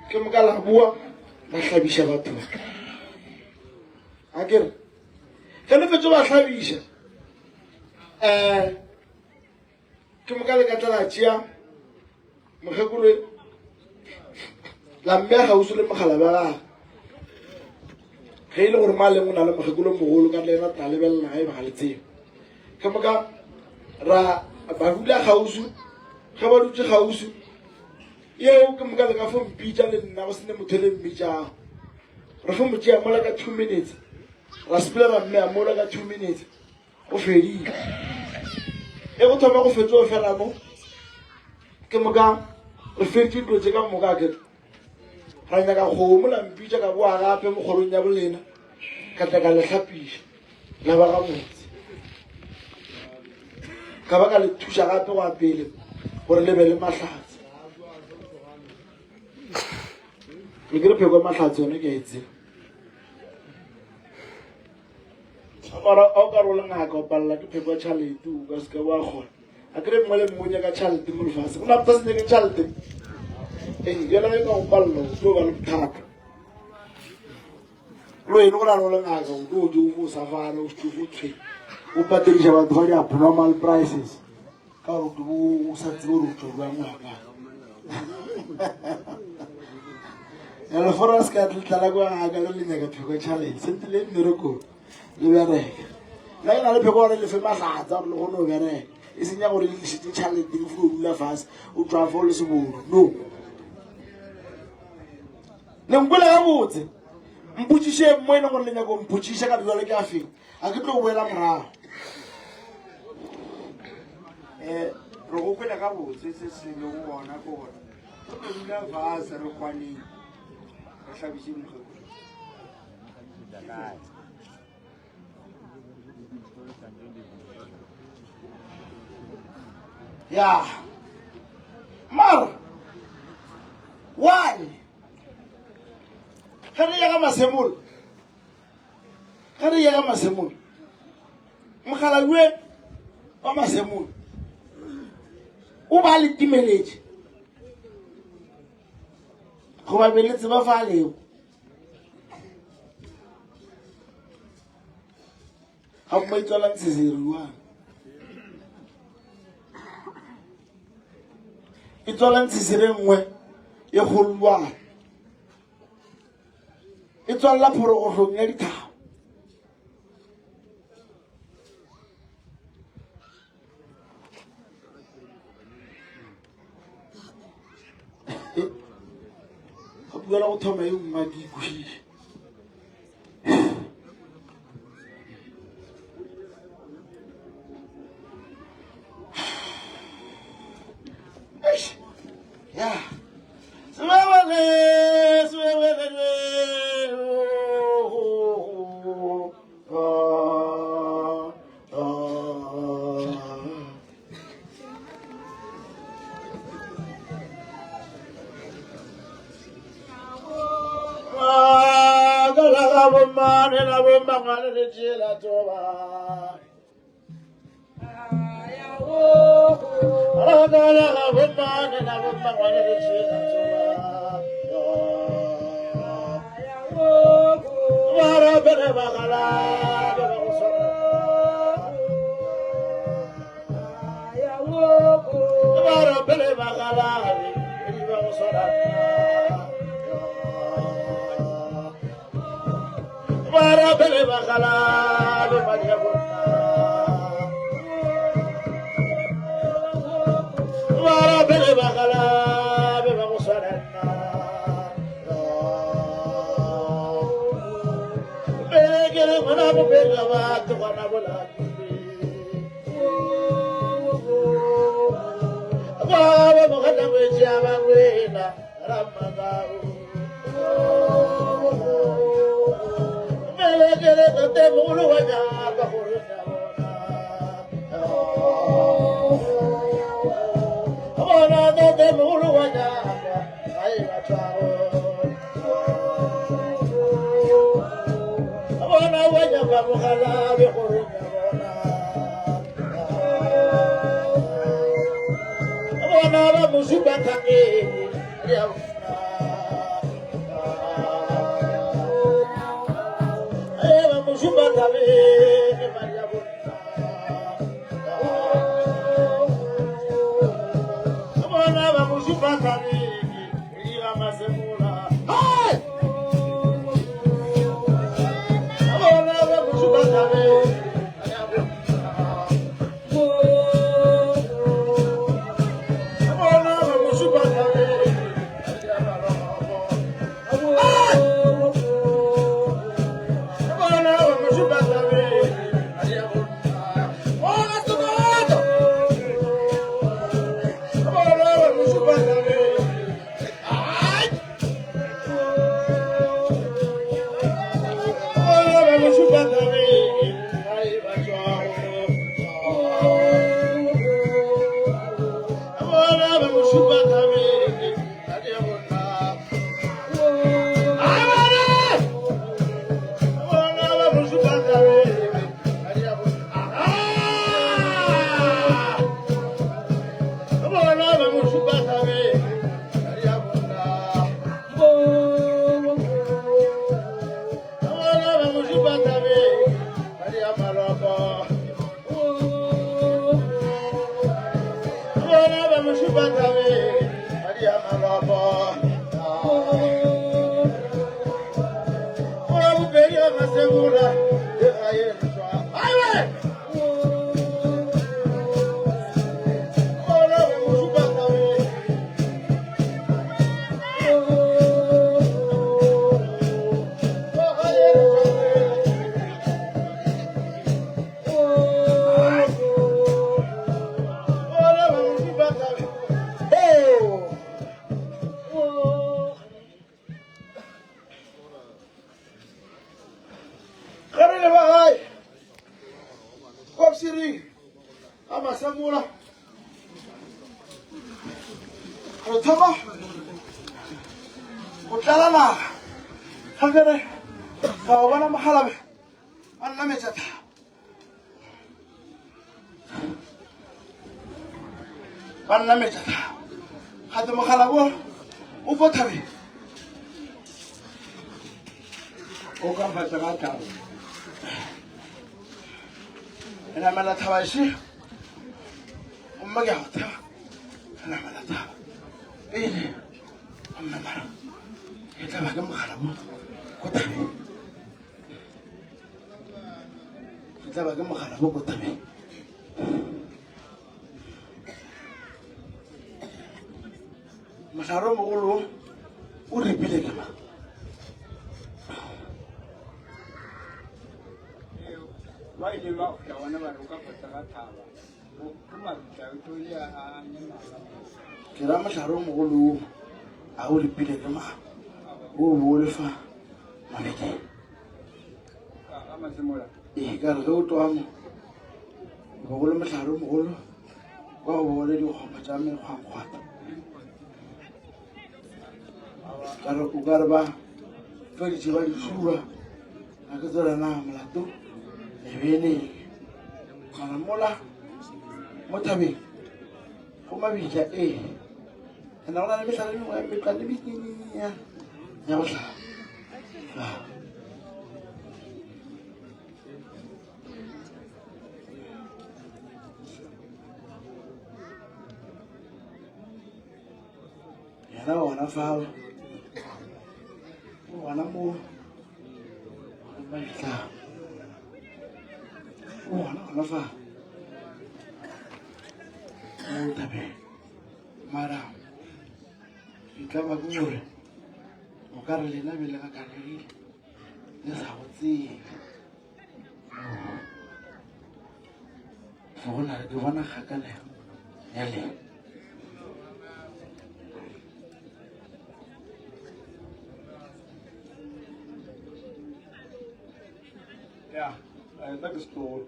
ke moka la boa la hlabiša batho a kere ge le fetso ba hlabiša um Ke moka le ka tla la tšea mokgekolo la mmea gausi le mogala ba gagwe. Ge e le gore maleng o na le mokgekolo mogolo ka le ena tla lebelela ga e ba ga le tsebe. Ke moka ra ba dula gausi ge ba dutše gausi yeo ke moka le ka fo mpitša le nna go sene motho le mmitšago re fo mo tšea mola ka 2 minutes ra sepela ra mmea mola ka 2 minutes Go fedile. E go thoma go fetso fela mo. Ke moka re fetše dilo tše ka moka ke ra nyaka kgomo la mpitša ka boa gape mo kgorong ya bolena ka tla ka le hlapiša la ba gabotse. Ka ba ka le thuša gape go ya pele gore le be le mahlatse. Ke ke re pheko ya mahlatse yone ke a e tseba. Mara a o ka re o le ngaka o palela ke pheko ya tšhalete o ka seke wa kgona. A kere mongwe le mongwe o nyaka tšhalete mo lefaseng. Go na botsa se nyake tšhalete. Ee, bjale ge e ka go palela o tlo ba le bothata. Le wena go na le o le ngaka o tlo jo o sa fana o se o tshwenya. O patediša batho ba di-abnormal prices ka gore o sa tsebe gore o tšwa jwang o ya kae. Jalo fora se ka tlala kwa ngaka le le nyaka pheko ya tšhalete sentse le mmerekong le bereka. Nna ke na le pheko gore le fe mahlatsa gore le kgone go bereka e seng ya gore le tlišitše tšhalete le fo dula fase o tšwa fa o le sebodu no. Le nkwele gabotse mpotšišeng mo e leng gore le nyaka go mpotšiša ka dijalo ke a feng ga ke tlo boela morago. Um re go kwele gabotse se se lego gona ke gore re tlo dula fase re kwaneng re hlabiše mokgekolo. Ya mara why ge re ya ka masemolo ge re ya ka masemolo mogalawe wa masemolo o ba le timeletše goba be le tseba fa a lego ga mma itswalang seseriwana e tswalang sesere nngwe e kgolwana e tswalela phorogohlong ya dithaba ga pula go thoma e nngwe ke ikwešiše ya malopo. Bona ba mo šupa thabeng, ba dia malopo. Wa bobedi ga Masemola, le ga ye ntwa. Aiwe! Bona ba mo šupa thabeng. Wa ga ye ntwa. Ge re leba gae kwa Pshiring ga Masemola re thoma go tlala naga ga ke re ka o bona mogalabe a nnametša thaba ba nnametša thaba gate mogala bo o ko thabeng O ka fase ga thaba. Re namela thaba še gomme ke a go tseba re namela thaba pele gomme mara ke tla ba ke mogala mo ko thabeng ke tla ba ke mogala mo ko thabeng mohlare o mogolo wo o ripile ke mang Ba ile ba fihla gona ba re o ka fase ga thaba. Ke mabitla o tlo ya a nyamala. Ke ra mohlare o mogolo wo a o ripile ke mang o bo o le fa mabekeng. Ga Masemola. Ee, ka re ge o tloga mo bogolo mohlare o mogolo wa go bogole dikgoma tša mekgwankgwata ka re o ka re ba feditše ba di tšhuba ga ke tsela na molato e be e le eng mara mola mo thabeng go mabitla ee ena go na le mehlare e mengwe ya metlwa le menyenyenyana ya go hlaba Yena gona fao, o gona mo mabitla, o gona gona fa mo thabeng. Mara ke tla ba ke gore o ka re lena bele ga kanegile le sa go tsebe. Go na ke bona kgakalego ya lena. Ya, eh, nna ke setlogolo.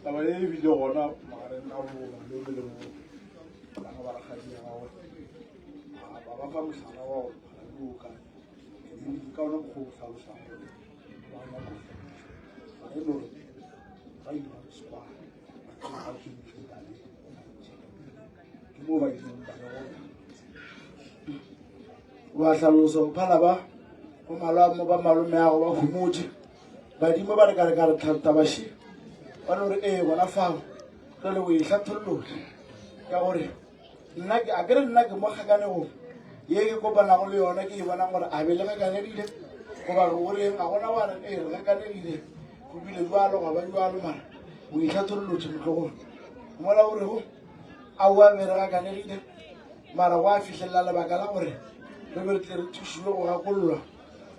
Taba e bile gona magareng ga bo malome le bo bana ba rakgadi ya gagwe. Ba ba fa mohlala wa gore mokgalabje o kae. Ka ona mokgwa o hlalosago gore ba nyaka go fediša. Mara e le gore ba ile ba sekwana ba tšweditšwe tabeng ke moo ba ileng ba re gore Wa hlalosa go phala ba go malwa ba malomeago ba homotše badimo ba re ka re ka re tlhantabaši ba no re ee gona fao re le o e hlathollole ka gore nna ke a kere nna ke mo kgakanegong ye ke kopanago le yona ke e bonang gore a be le gakanegile goba re goreng ga gona wa re ee re gakanegile go bile jalo ga ba jalo mara o itlhathololotše motlogolo mola o rego aowa be re gakanegile mara go a fihlelela lebaka la gore re be re tle re thušiwe go gakollwa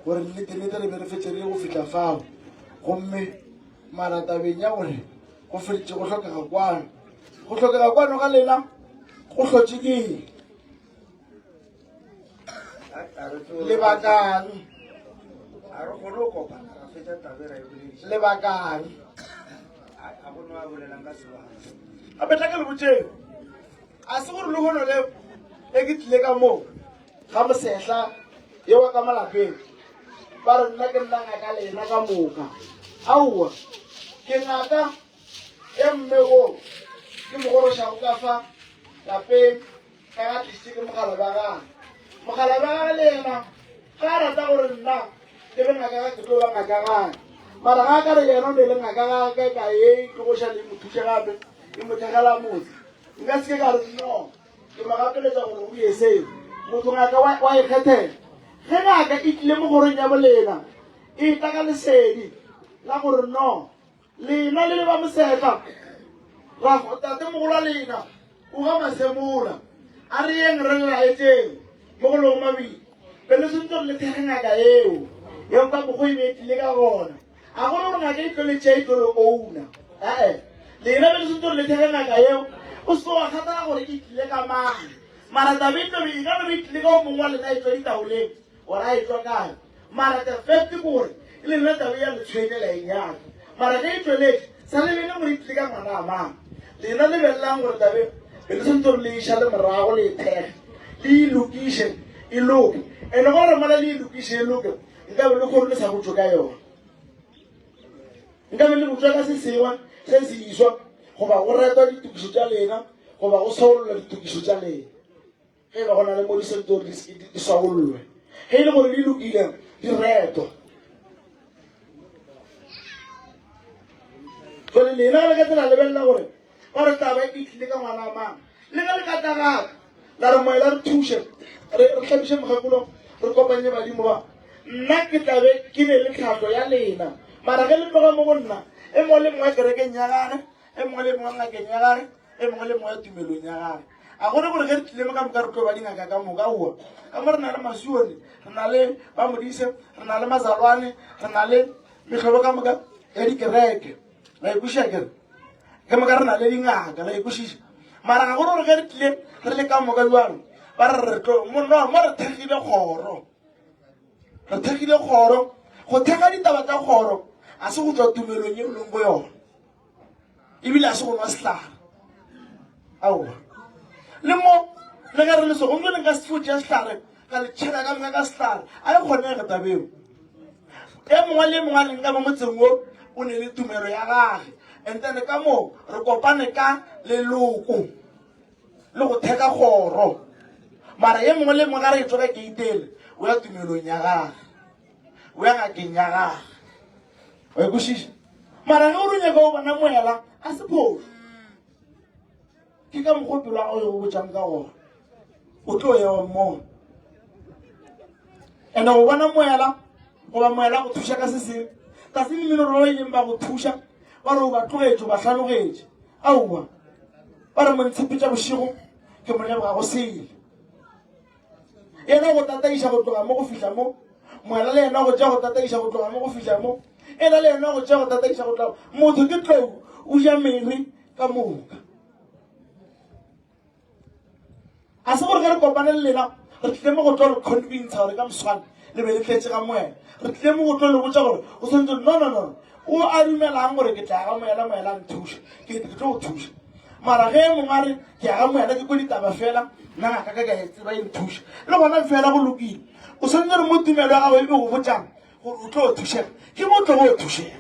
gore nnete-nnete re be re fetše re go fihla fao gomme mara tabeng ya gore go feditše go hlokega kwano go hlokega kwano ga lena go hlotše ke eng lebakang a re kgone go kopana ra fetša tabe ra e bolediša lebakang a go no a bolelang ka sebaka gape tla ke le botšeng a se gore lehono le e ke tlile ka moo ga mosehla ye wa ka malapeng ba re nna ke nna ngaka lena ka moka aowa ke ngaka ya mme wo ke mo gorošago ka fa lapeng ka ga tlišitše ke mogala ba gage mogala ba gage le yena ga a rata gore nna ke be ngaka ga ke tlo ba ngaka gage. Mara ga a ka re yena o ne le ngaka ga ka ka ye e tlogoša le mo thuše gape e mo thekgela motse, nka se ke ka re no ke mo gapeletša gore o ye seo. Motho ngaka wa, wa e kgethela. Ge ngaka e tlile mo kgorong ya bolena, e tla ka lesedi la gore no Lena le le ba mosetla, ra go tatemogolo wa lena o ga masemola. A re yeng re le laetšeng mo go lego mabili. Be le swantse gore le thekge ngaka eo, yeo ka mokgwa e be e tlile ka gona. A go re gore ngaka e tlo le tšea e tlo le owna. Ae, lena be le swantse gore le thekge ngaka eo. O se ke wa kgathala gore e tlile ka mang. Mara taba e tlo be, e ka no be e tlile ka o mongwe wa lena e tšwa ditaoleng, gore a e tšwa kae. Mara the fact ke gore e le nna taba ya le tshwenya la e nyaka. Mara ge e tšweletše sa lebele gore e tlile ka ngwana a mang. Lena lebelelang gore tabe be le santse gore le e šale morago le e thekge le e lokiše e loke. Ene gore mola le e lokiše e loke nkabe le kgone le sa botšwe ka yona. Nkabe le botšwa ka se sengwe se se iswa goba go retwa ditokišo tša lena goba go swaolola ditokišo tša lena. Ge e ba go na le mo di swanetše gore di swabollwe, ge e le gore di lokile, di retwa. Jale lena le ka tsela lebelela gore ba re taba e tlile ka ngwana mang, le ge le ka tla gape la re moela re thuše re re hlabiše mokgekolo re kopanye badimo ba nna ke tlabe ke ne le tlhahlo ya lena mara ge le tloga mo go nna e mongwe le mongwe kerekeng ya gage e mongwe le mongwe ngakeng ya gage e mongwe le mongwe ya tumelong ya gage. A go re gore ge re tlile mo ka moka re tlo ba dingaka ka moka? Aowa. Ka mo re na le Masione, re na le ba Modise, re na le Mazalwane, re na le mehlobo ka moka ya dikereke. La ikwešiša kere? Ka moka re na le dingaka, la ikwešiša. Mara ga go re gore ge re tlile re le ka moka jalo, ba re re tlo mo no mo re thekgile kgoro. Re thekgile kgoro. Go thekga ditaba tša kgoro a se go tšwa tumelong ye o leng go yona. Ebile a se go nwa sehlare. Aowa. Le mo, le ge re le so, gomme le nka se fo tšea sehlare, ka le tšhela ka moka ka sehlare. A e kgonege taba eo. E mongwe le e mongwe a leng ka mo motseng wo, o ne le tumelo ya gage. And then ka moo, re kopane ka leloko le go theka kgoro. Mara ye mongwe le mongwe ga re etšwa ka keitele, o ya tumelong ya gage. O ya ngakeng ya gage. Wa e kwešiša? Mara ge o re nyaka o bona moela, a se phošo. Ke ka mokgwa pelo ya gago e go botšang ka gona. O tlo ya wa mmona. And-e go bona moela, goba moela go thuša ka se sengwe, ka se mmino ba ba ileng ba go thuša, ba re o ba tlogetše, o ba hlanogetše. Aowa, ba re montshepetša bošego, ke mo leboga go sele. Yena go tataiša go tloga mo go fihla mo, moela le yena go tšea go tataiša go tloga mo go fihla mo, ena le yena go tšea go tataiša go tloga. Motho ke tlou, o ja mere ka moka. A se gore ge re kopane le lena re tlile mo go tlo le convince gore ka moswane le be le tletše ga moela. Re tlile mo go tlo le botša gore o swanetše no no no o a dumelang gore ke tla ga moela moela nthuša ke ke tlo go thuša. Mara ge mongwe a re ke ya ga moela ke kwe ditaba fela nna ngaka ka ka e tseba e nthuša le gona fela go lokile. O swanetše gore mo tumelo ya gago e go botšang gore o tlo thušega ke mo o tlo go thušega.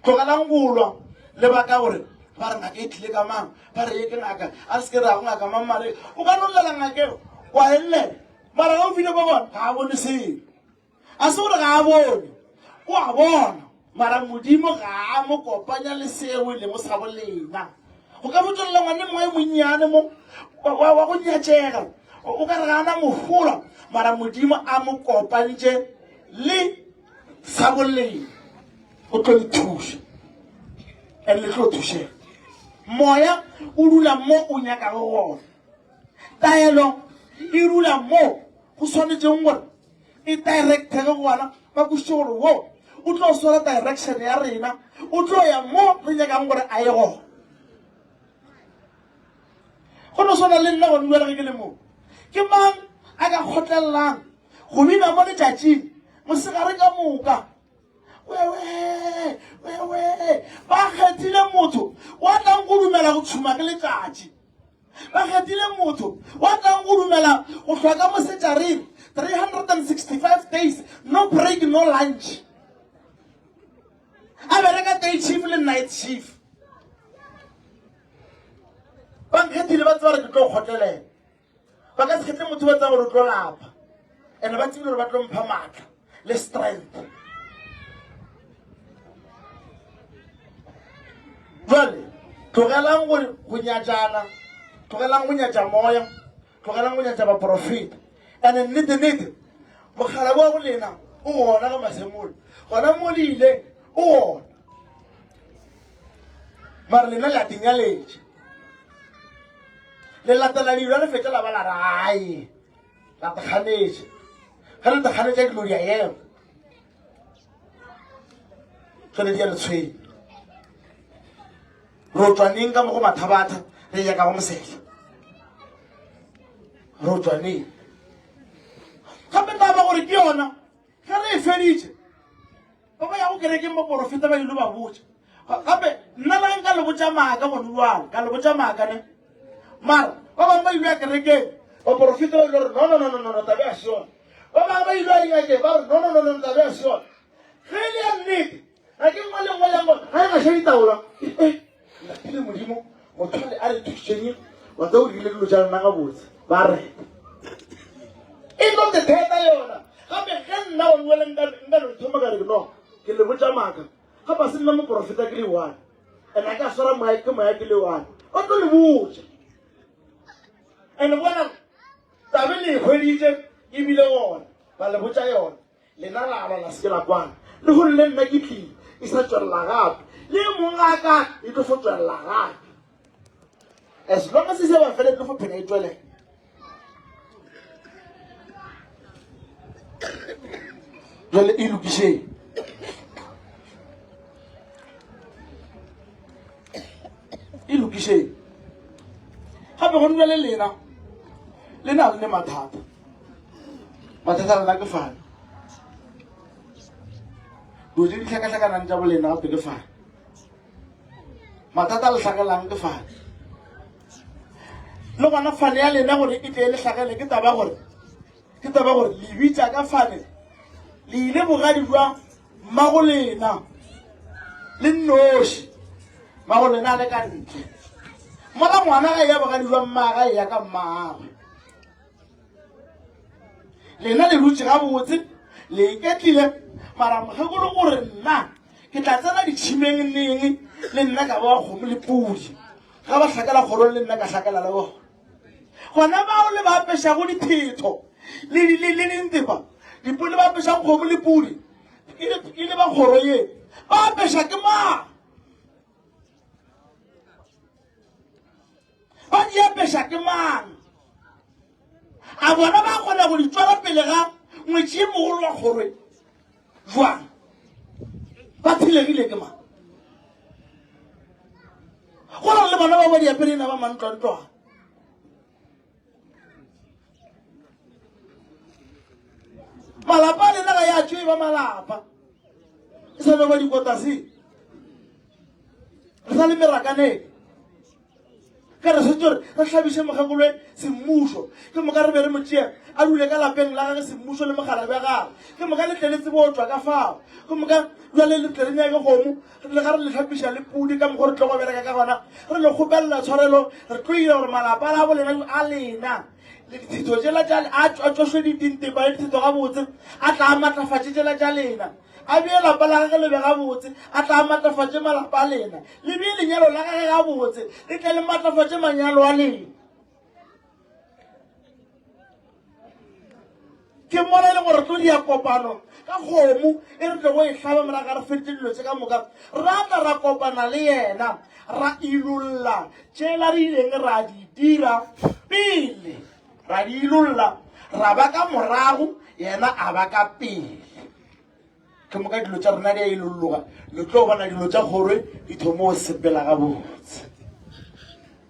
Tlogelang go lwa le ba ka gore ba re ngaka e tlile ka mang, ba re ye ke ngaka, a se ke ra go ngaka mang mare o ka no llela ngaka eo wa e llela mara ge o file ko bona ga a bone selo. A se gore ga a bone, o a bona mara Modimo ga a mo kopanya le seo e lego sa bolena. Go ka botšwelela ngwane mongwe e monnyane mo wa go nyatšega o ka re ga ana mohola mara Modimo a mo kopantše le sa boleng o tlo le thuša and le tlo thušega. Moya o dula mo o nyakago gona, taelo e dula mo go swanetšeng gore e directege gona. Ba kwešiše gore wo o tlo swara direction ya rena, o tlo ya mo re nyakang gore a ye gona. Go no swana le nna gone bjale ge ke le mo, ke mang a ka kgotlelelang go bina mo letšatšing mosegare ka moka? Wewe, wewe, ba kgethile motho wa tlang go dumela go tšhuma ke letšatši. Ba kgethile motho wa tlang go dumela go hlwa ka mosetšareng 365 days, no break, no lunch. A bereka day shift le night shift. Ba nkgethile ba tseba gore ke tlo kgotlelela. Ba ka se kgethe motho ba tseba gore o tlo lapa. And ba tsebile gore ba tlo mpha maatla le strength. Jwale tlogelang go go nyatšana, tlogelang go nyatša moya, tlogelang go nyatša baporofeta. Ene nnete nnete mogala wa go lena o gona ka masemolo, gona mo le ileng o gona. Mara lena le a tinyaletše. Le latela dilo le fetša la ba la re ai la tekganetše. Ge le tekganetša dilo di a ema. Jwale di a le tshwenya. Ro tšwa neng ka mo go Mathabatha re ya ka go Mosehla? Ro tšwa neng? Gape taba gore ke yona ge re e feditše ba ba yago kerekeng baporofeta ba ile ba botša gape nna le ge nka le botša maaka gone jwale ka le botša maaka ne mara ba bangwe ba ile ya kerekeng baporofeta ba ile gore no no no no no tabe a se yona ba bangwe ba ile ya dingakeng ba re no no no no tabe a se yona ge e le ya nnete ga ke nngwe le nngwe ya ngwe ga e gaša ditaola e lapile modimo motho le a re thušeng wa tsa o dirile dilo tša rena gabotse ba reta e tlo te theta yona gape ge nna wa nngwe le nka no thoma ka re no ke le botša maaka gape a se nna moporofeta ke le one and a ka swara moya ke moya ke le one o tlo le botša and bona tabe le e hweditše ebile gona ba le botša yona Lena la lwa la se ke la kwana. Lehono le nna ke tlile, e sa tšwelela gape. Le e mongwe a ka e tlo fo tšwelela gape. As long as e se ba fela e tlo fo phela e tšwelela. Jale e lokišeng. E lokišeng. Gape go dula le lena, le na le mathata. Mathata a lena ke fane. Dilo tse di hlakahlakanang tša bolena gape ke fane. Mathata a le hlagelang ke fane. Le gona fane ya lena gore e tle e le hlagele ke taba gore ke taba gore le bitša ka fane le ile bogadi jwa mmago lena le nnoši mmago lena a le ka ntle mola ngwana ga ya bogadi jwa mmaga e ya ka mmagwe Lena le dutše gabotse, le iketlile, mara mokgekolo o re nna ke tla tsena ditšhimeng neng le nna ka ba kgomo le pudi. Ga ba hlakela kgorong le nna ka hlakela le bona. Gona bao le ba apešago diphetho le le dintepa, dipudi le ba apešago kgomo le pudi e le ba kgoro ye, ba apeša ke mang? Ba di apeša ke mang? A bona ba kgona go di tšwela pele ga ngwetši ye mogolo wa kgoro jwang? Ba phelegile ke mang? Go na le bona ba ba di apere ena ba mantlwantlwana. Malapa a lena ga ya tšwe ba malapa. E sa no ba dikotase. Re sa le merakaneng. Ka re swanetše gore re hlabiše mokgekoloe semmušo, ke moka re be re mo tšee a dule ka lapeng la gage semmušo le mogala bja gagwe, ke moka le tle le tsebe go tšwa ka fao, ke moka bjale le tle le nyake kgomo, le ga re le hlapiša le pudi ka mokgwa re tlo go bereka ka gona, re le kgopelela tshwarelo, re tlo ira gore malapa a bo lena a lena le dithetho tšela tša a tšošwe dintepa le dithetho gabotse, a tla a matlafatše tšela tša lena. A bee lapa la gage le be gabotse, a tla a matlafatše malapa a lena. Le bee lenyalo la gage gabotse, le tle le matlafatše manyalo a lena. Ke mola e le gore re tlo dia kopano ka kgomo e re tlogo e hlaba morago ga re feditše dilo tše ka moka. Ra tla ra kopana le yena, ra ilolla tšela re ileng ra di dira pele, ra di ilolla, ra ba ka morago, yena a ba ka pele. Ke moka dilo tša rena di a ilolloga, le tlo bona dilo tša kgorwe di thomo go sepela gabotse.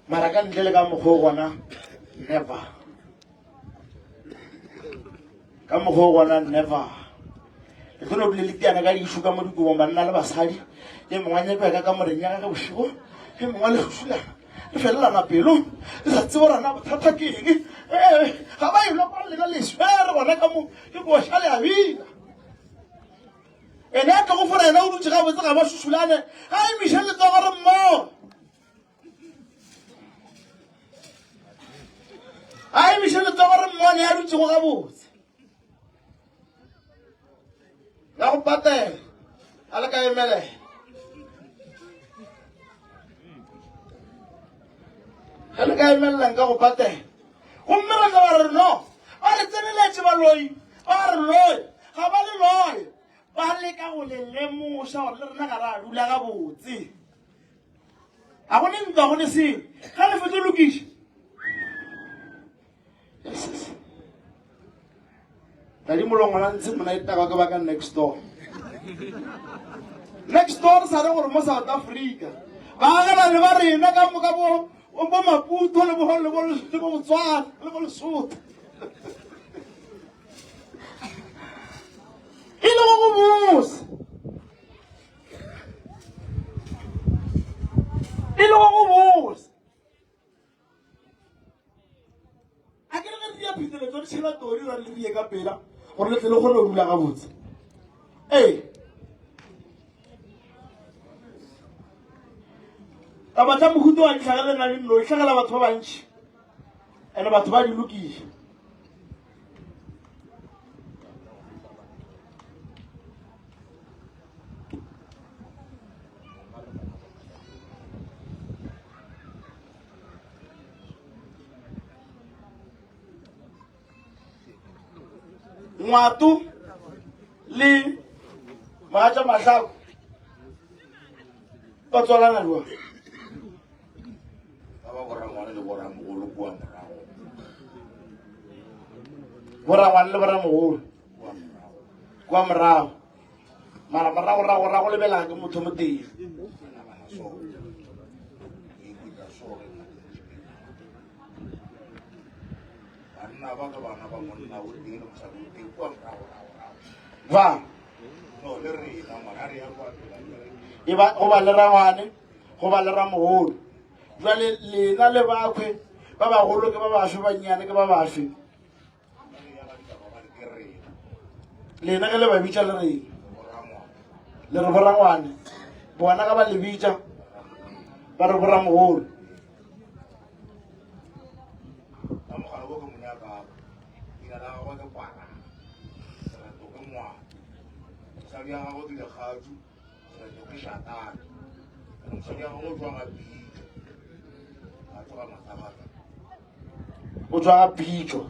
Mara ka ntle le ka mokgwa o gona, never. Ka mokgwa o gona, never. Le tlo no dule le tiana ka dišu ka mo dikobong banna le basadi, e mongwe a nyako ya ka kamoreng ya gage bošego, e mongwe le šušulana, le felelana pelo, le sa tsebe gore na bothata ke eng. Ee, ga ba elwa kwa lena le swere gona ka mo, ke koša le a bina. Ene a tlogo fora yena o dutše gabotse ga ba šušulane, ga emiše letsogo re mmogo. A emiše letsogo re mmone a dutšego gabotse. La go patela, a le ka emelela. Ge le ka emelela nka go patela. Gomme re tla ba re no, ba re tseneletše baloi, ba re loye, ga ba le loye. Ba leka go le lemoša gore le rena ga ra dula gabotse. Ga go ne ntwa, go ne selo. Ge le fetso lokiša. Yes, yes. Tadi molongo la ntse mona itaka ke baka next door. Next door sa re gore mo South Africa. Baagelani ba rena ka moka bo bo Maputo le bo le bo le bo Botswana le bo Lesotho. E le go go bose. E le go go bose. A ke re ge re dia pheteletso re tšhela tori ra le die ka pela gore le tle le kgone go dula gabotse. Ee. Taba tša mohuta wa di hlagele na le nno e hlagela batho ba bantši ene batho ba di lokiša. Ngwato le mogatša Mahlako ba tswalana jwang? Ba ba borangwane le boramogolo kua morago. Borangwane le boramogolo kua morago. Mara morago rago rago lebela ke motho mo tee. Banna ba ke bana ba monna o tee le mosadi o tee kua morago rago rago. Ba. No le rena ngwana re ya kwa pela. E ba go ba le rangwane, go ba le ramogolo. Jwale lena le bakhwe ba bagolo ke ba bafe bannyane ke ba bafe. Lena ge le ba bitša le reng? Le re borangwane. Bona ga ba le bitša ba re boramogolo. O tšwa ga Pitšo.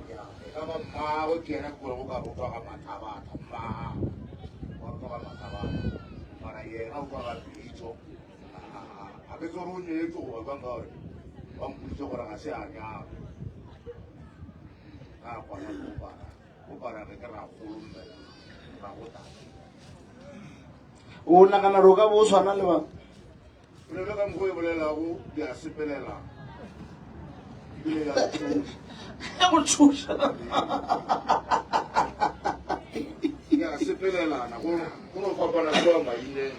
Ka ba mmagwe ke yena ke go ka go tšwa ga Mathabatha mmagwe wa tšwa ga Mathabatha mara yena o tšwa ga Pitšo a ke tsore o nyetswe goba jwang ka gore ba mpoditse gore ga se a nyalwa ka kwana le bopara bopara re ke ragolo mme rago tate O nagana gore o ka bo o tshwana le ba Polelo ka mokgwa o e bolelago di a sepelela ebile ya tšhoša. Ya go tšhoša. Di a sepelelana go go no fapana kua maineng.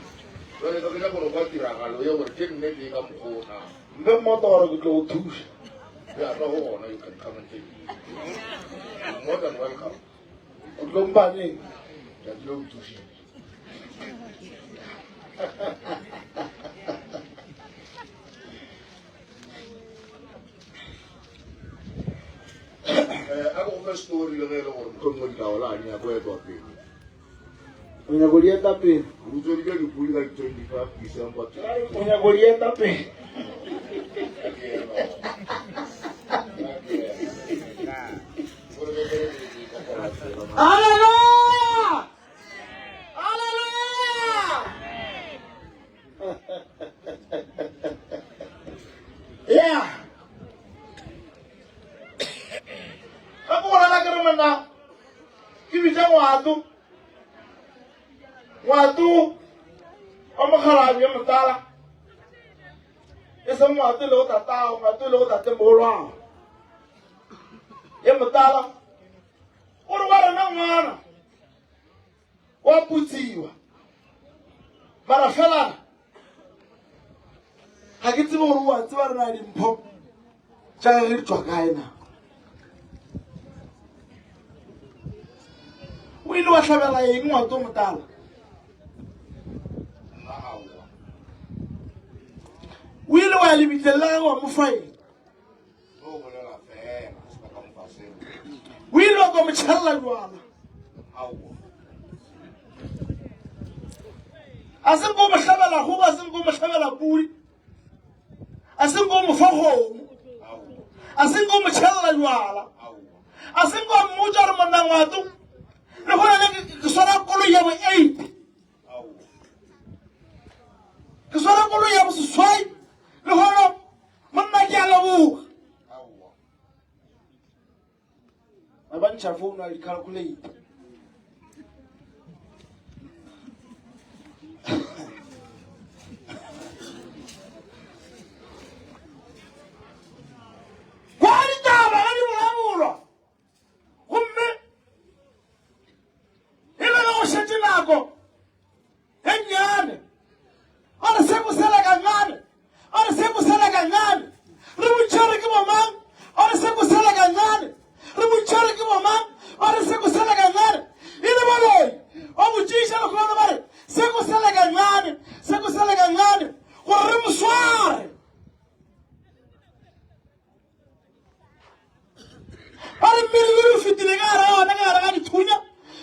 Jwale ka ke nyaka go no kwa tiragalo ye gore ke nnete e ka mokgwa o na. Mpe mmotoro ke tlo go thuša. Ya tla go gona you can come and take it. You're more than welcome. O tlo mpha neng? Tšatši le o nthušitše. Eh, a go fe story le ge e le gore mohlomongwe ditaola a di nyako etwa pele. O nyako di eta pele. O utsweditše dipudi ka di-25 December. O nyako di eta pele. Hallelujah! Hallelujah! Yeah. Ka go rala ke re monna ke bitša ngwato. Ngwato wa mokgalabje motala. E seng ngwato le go tatago, ngwato le go tate mogolwago. Ye motala o re wa rena ngwana wa putsiwa mara fela ga ke tsebe gore wa tseba rena dimpho tša gage di tšwa kae na o ile wa hlabela eng ngwato motala o ile wa ya lebitleng la gage wa mo fa eng O ile wa kwa mo tšhelela jwala. A se nko mo hlabela kgogo, a se nko mo hlabela pudi, a se nko mo fa kgomo. A se nko mo tšhelela jwala. A se nko a mmotša gore monna ngwato le gona le ke swara koloi ya bo 8. Ke swara koloi ya bo seswai le gona monna ke a leboga. Ba ba ntšha founu a di calculate. Kwa ditaba ga di bolabolwa gomme e le ge go šetše nako e nnyane ba re se bosela kancane ba re se bosela kancane re botšhere ke bomang ba re se bosela kancane re botšhere ke bomang ba re se bosela kancane e le baloi ba botšiša lekgono ba re se bosela kancane se bosela kancane gore re mo sware Ba re mmele o fetile ka gare ga ona ka gare ga dithunya,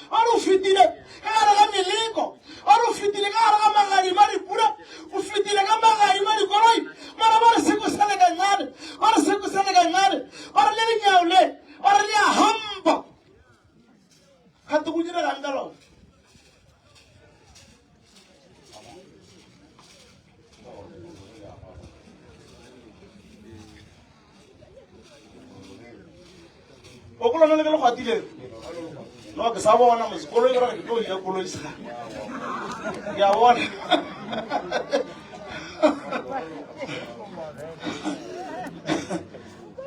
ba re o fetile ka gare ga meleko, ba re o fetile ka gare ga magadima a dipula, o fetile ka magadima a dikoloi, mara ba re seko sa lekanyane, ba re seko sa lekanyane, ba re le lenyao le, ba re le a hampa. Kgante go diregang ka lona? O ko lona le ke le kgwatile no ke sa bona mose koloi ke ke tlo ja koloi sa ke a bona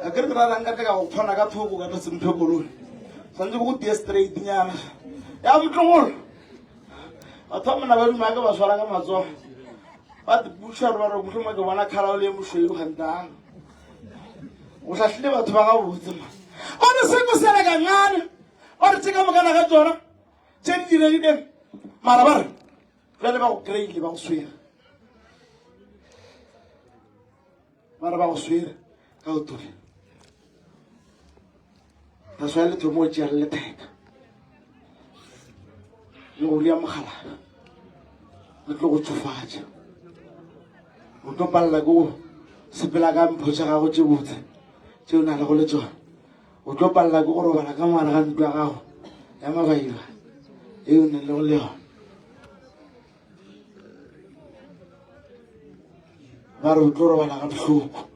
a ke re ke ra rang ka ka go kgona ka thoko ka tlo semphe koloi tshwanetse go tie straight nyana ya motlogolo batho ba mona ba duma ke ba swara ka matsogo ba tipuša gore ba re mohlomong ke bona khala o le mošweu gantang o hlahlile batho ba gabotse ma ba re seko sela kancane ba re tse ka mokana ga tsona tse di diregileng mara ba re bjale ba go kry-ile ba go swere ba re ba go swere ka go tole ra swa le thomo o tšea le letheka le go ria mogalana le tlo go tsofatša o tlo palela ke go sepela ka mpho tša gago tše botse tše o na lego le tsona o tlo palela ke go robala ka mogare ga ntlo ya gago ya mabaiba e o nang le go le yona ba re o tlo robala ga bohloko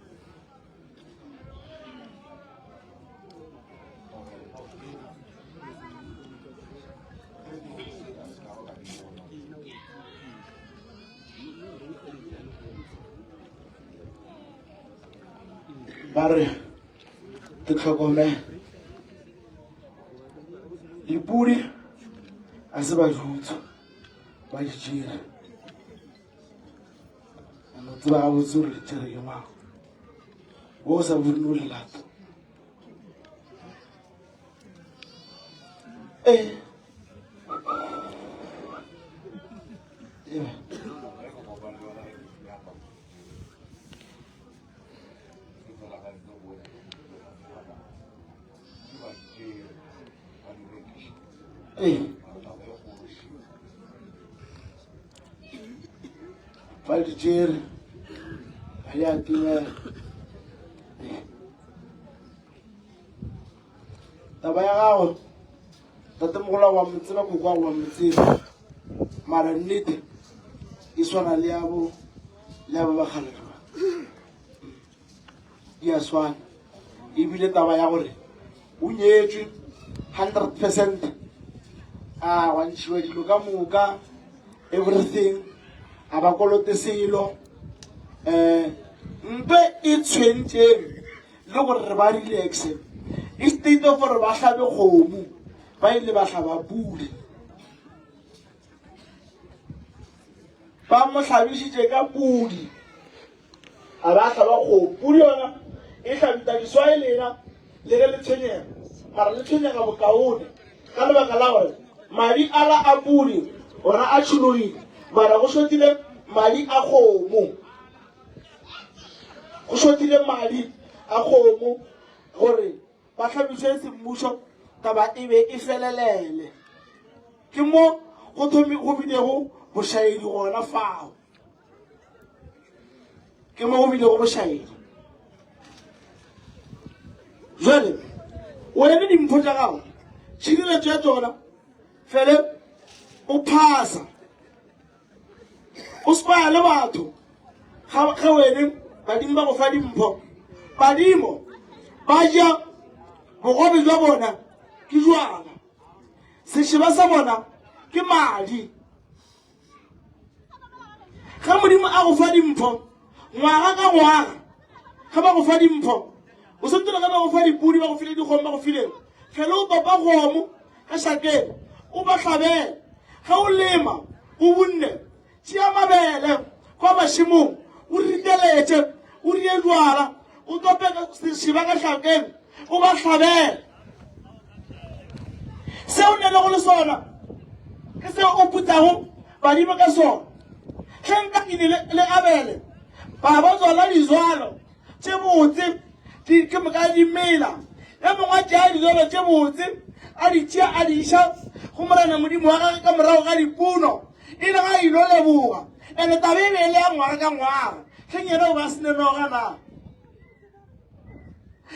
ba re ke tlhokomele dipudi a se ba jutso ba di tšere no tseba gabotse gore le tšere ke mang wo o sa bone o lelato ee Ee. Ba di tšere ga di a timela. Taba ya gago tatemogolo wa mo tseba koko wa mo tseba mara nnete e swana le ya bo le ya bo bakgalajwa di a swana ebile taba ya gore o nyetswe 100 percent a gwa ntšhiwa dilo ka moka everything a ba kolote selo um mpe e tshwentšeng le gore re ba relaxe instead of gore ba hlabe kgomo ba ile ba hlaba pule ba mo hlabišitše ka pudi A ba hlaba kgomo. Pudi yona e hlabita diswae lena le ge le tshwenyega, mara le tshwenyega bokaone ka lebaka la gore madi ala a pudi ona a tšhologile, mara go šotile madi a kgomo. Go šotile madi a kgomo gore ba hlabišwe semmušo taba e be e felelele. Ke mo go thomi go bilego bošaedi gona fao. Ke mo go bilego bošaedi. Jwale wene dimpho tša gago tšhireletšo ya tšona fele o phasa o spaya le batho ga wene badimo ba go fa dimpho badimo ba ja bogobe jwa bona ke jwala sešeba sa bona ke madi ge modimo a go fa dimpho ngwaga ka ngwaga ge ba go fa dimpho o sentse le ge ba go fa dipudi ba go file dikgomo ba go fileng fele o papa kgomo ka šakeng o ba hlabele ge o lema o bunne tšea mabele kwa mašemong o riteletše o rie jwala o tope sešeba ka hlakeng o ba hlabele seo nelego le sona ke seo o putsago badimo ka sona ge nkakile le abele ba ba tswala dizwalo tše botse ke moka di mela e mongwe a tšea dijalo tše botse a di tšea a di iša go morena modimo wa gage ka morago ga dipuno e le ga ilo leboga ene taba e be e le ya ngwaga ka ngwaga hleng yena o ba se nenoga na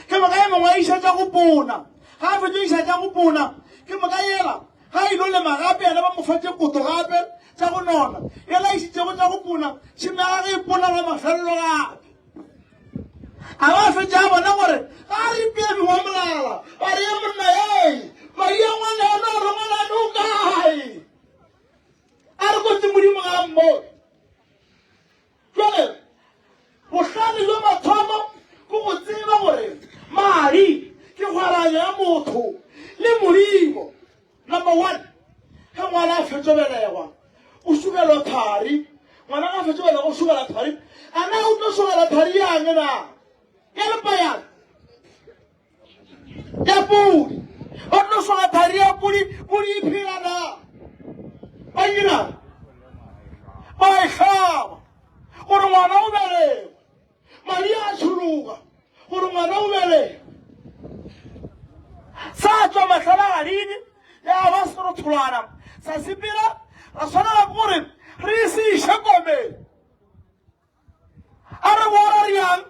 ke moka e mongwe a iša tša go pona ga a fetso iša tša go pona ke moka yela ga ilo lema gape yena ba mo fa tše koto gape tša go nona yela išitšego tša go pona tšhimo ya gage e pona la mafelelo gape A ba fetša a bona gore ga a re pemi wa molala, ba re ye monna ei, madi a ngwana ena a re ngwanane o kae? A re kotsi modimo ga a mmone. Jale bohlale bjo mathomo ke go tseba gore madi ke kgwerano ya motho le modimo. Number one, ge ngwana a fetšo belegwa o šukelwa thari. Ngwana ga a fetšo belegwa o šukela thari. A na o tlo šukela thari yang na? Ya lepayana ya pudi. O tlo šukela thari ya pudi, pudi e phela na? Ba dirang? Ba e hlaba gore ngwana o belegwe. Madi a tšhologa gore ngwana o belege. Sa tšwa mahlalagading ya ba serotholwana sa sepela, ra swanela ke gore re se iše komeng. A re boa ra riang,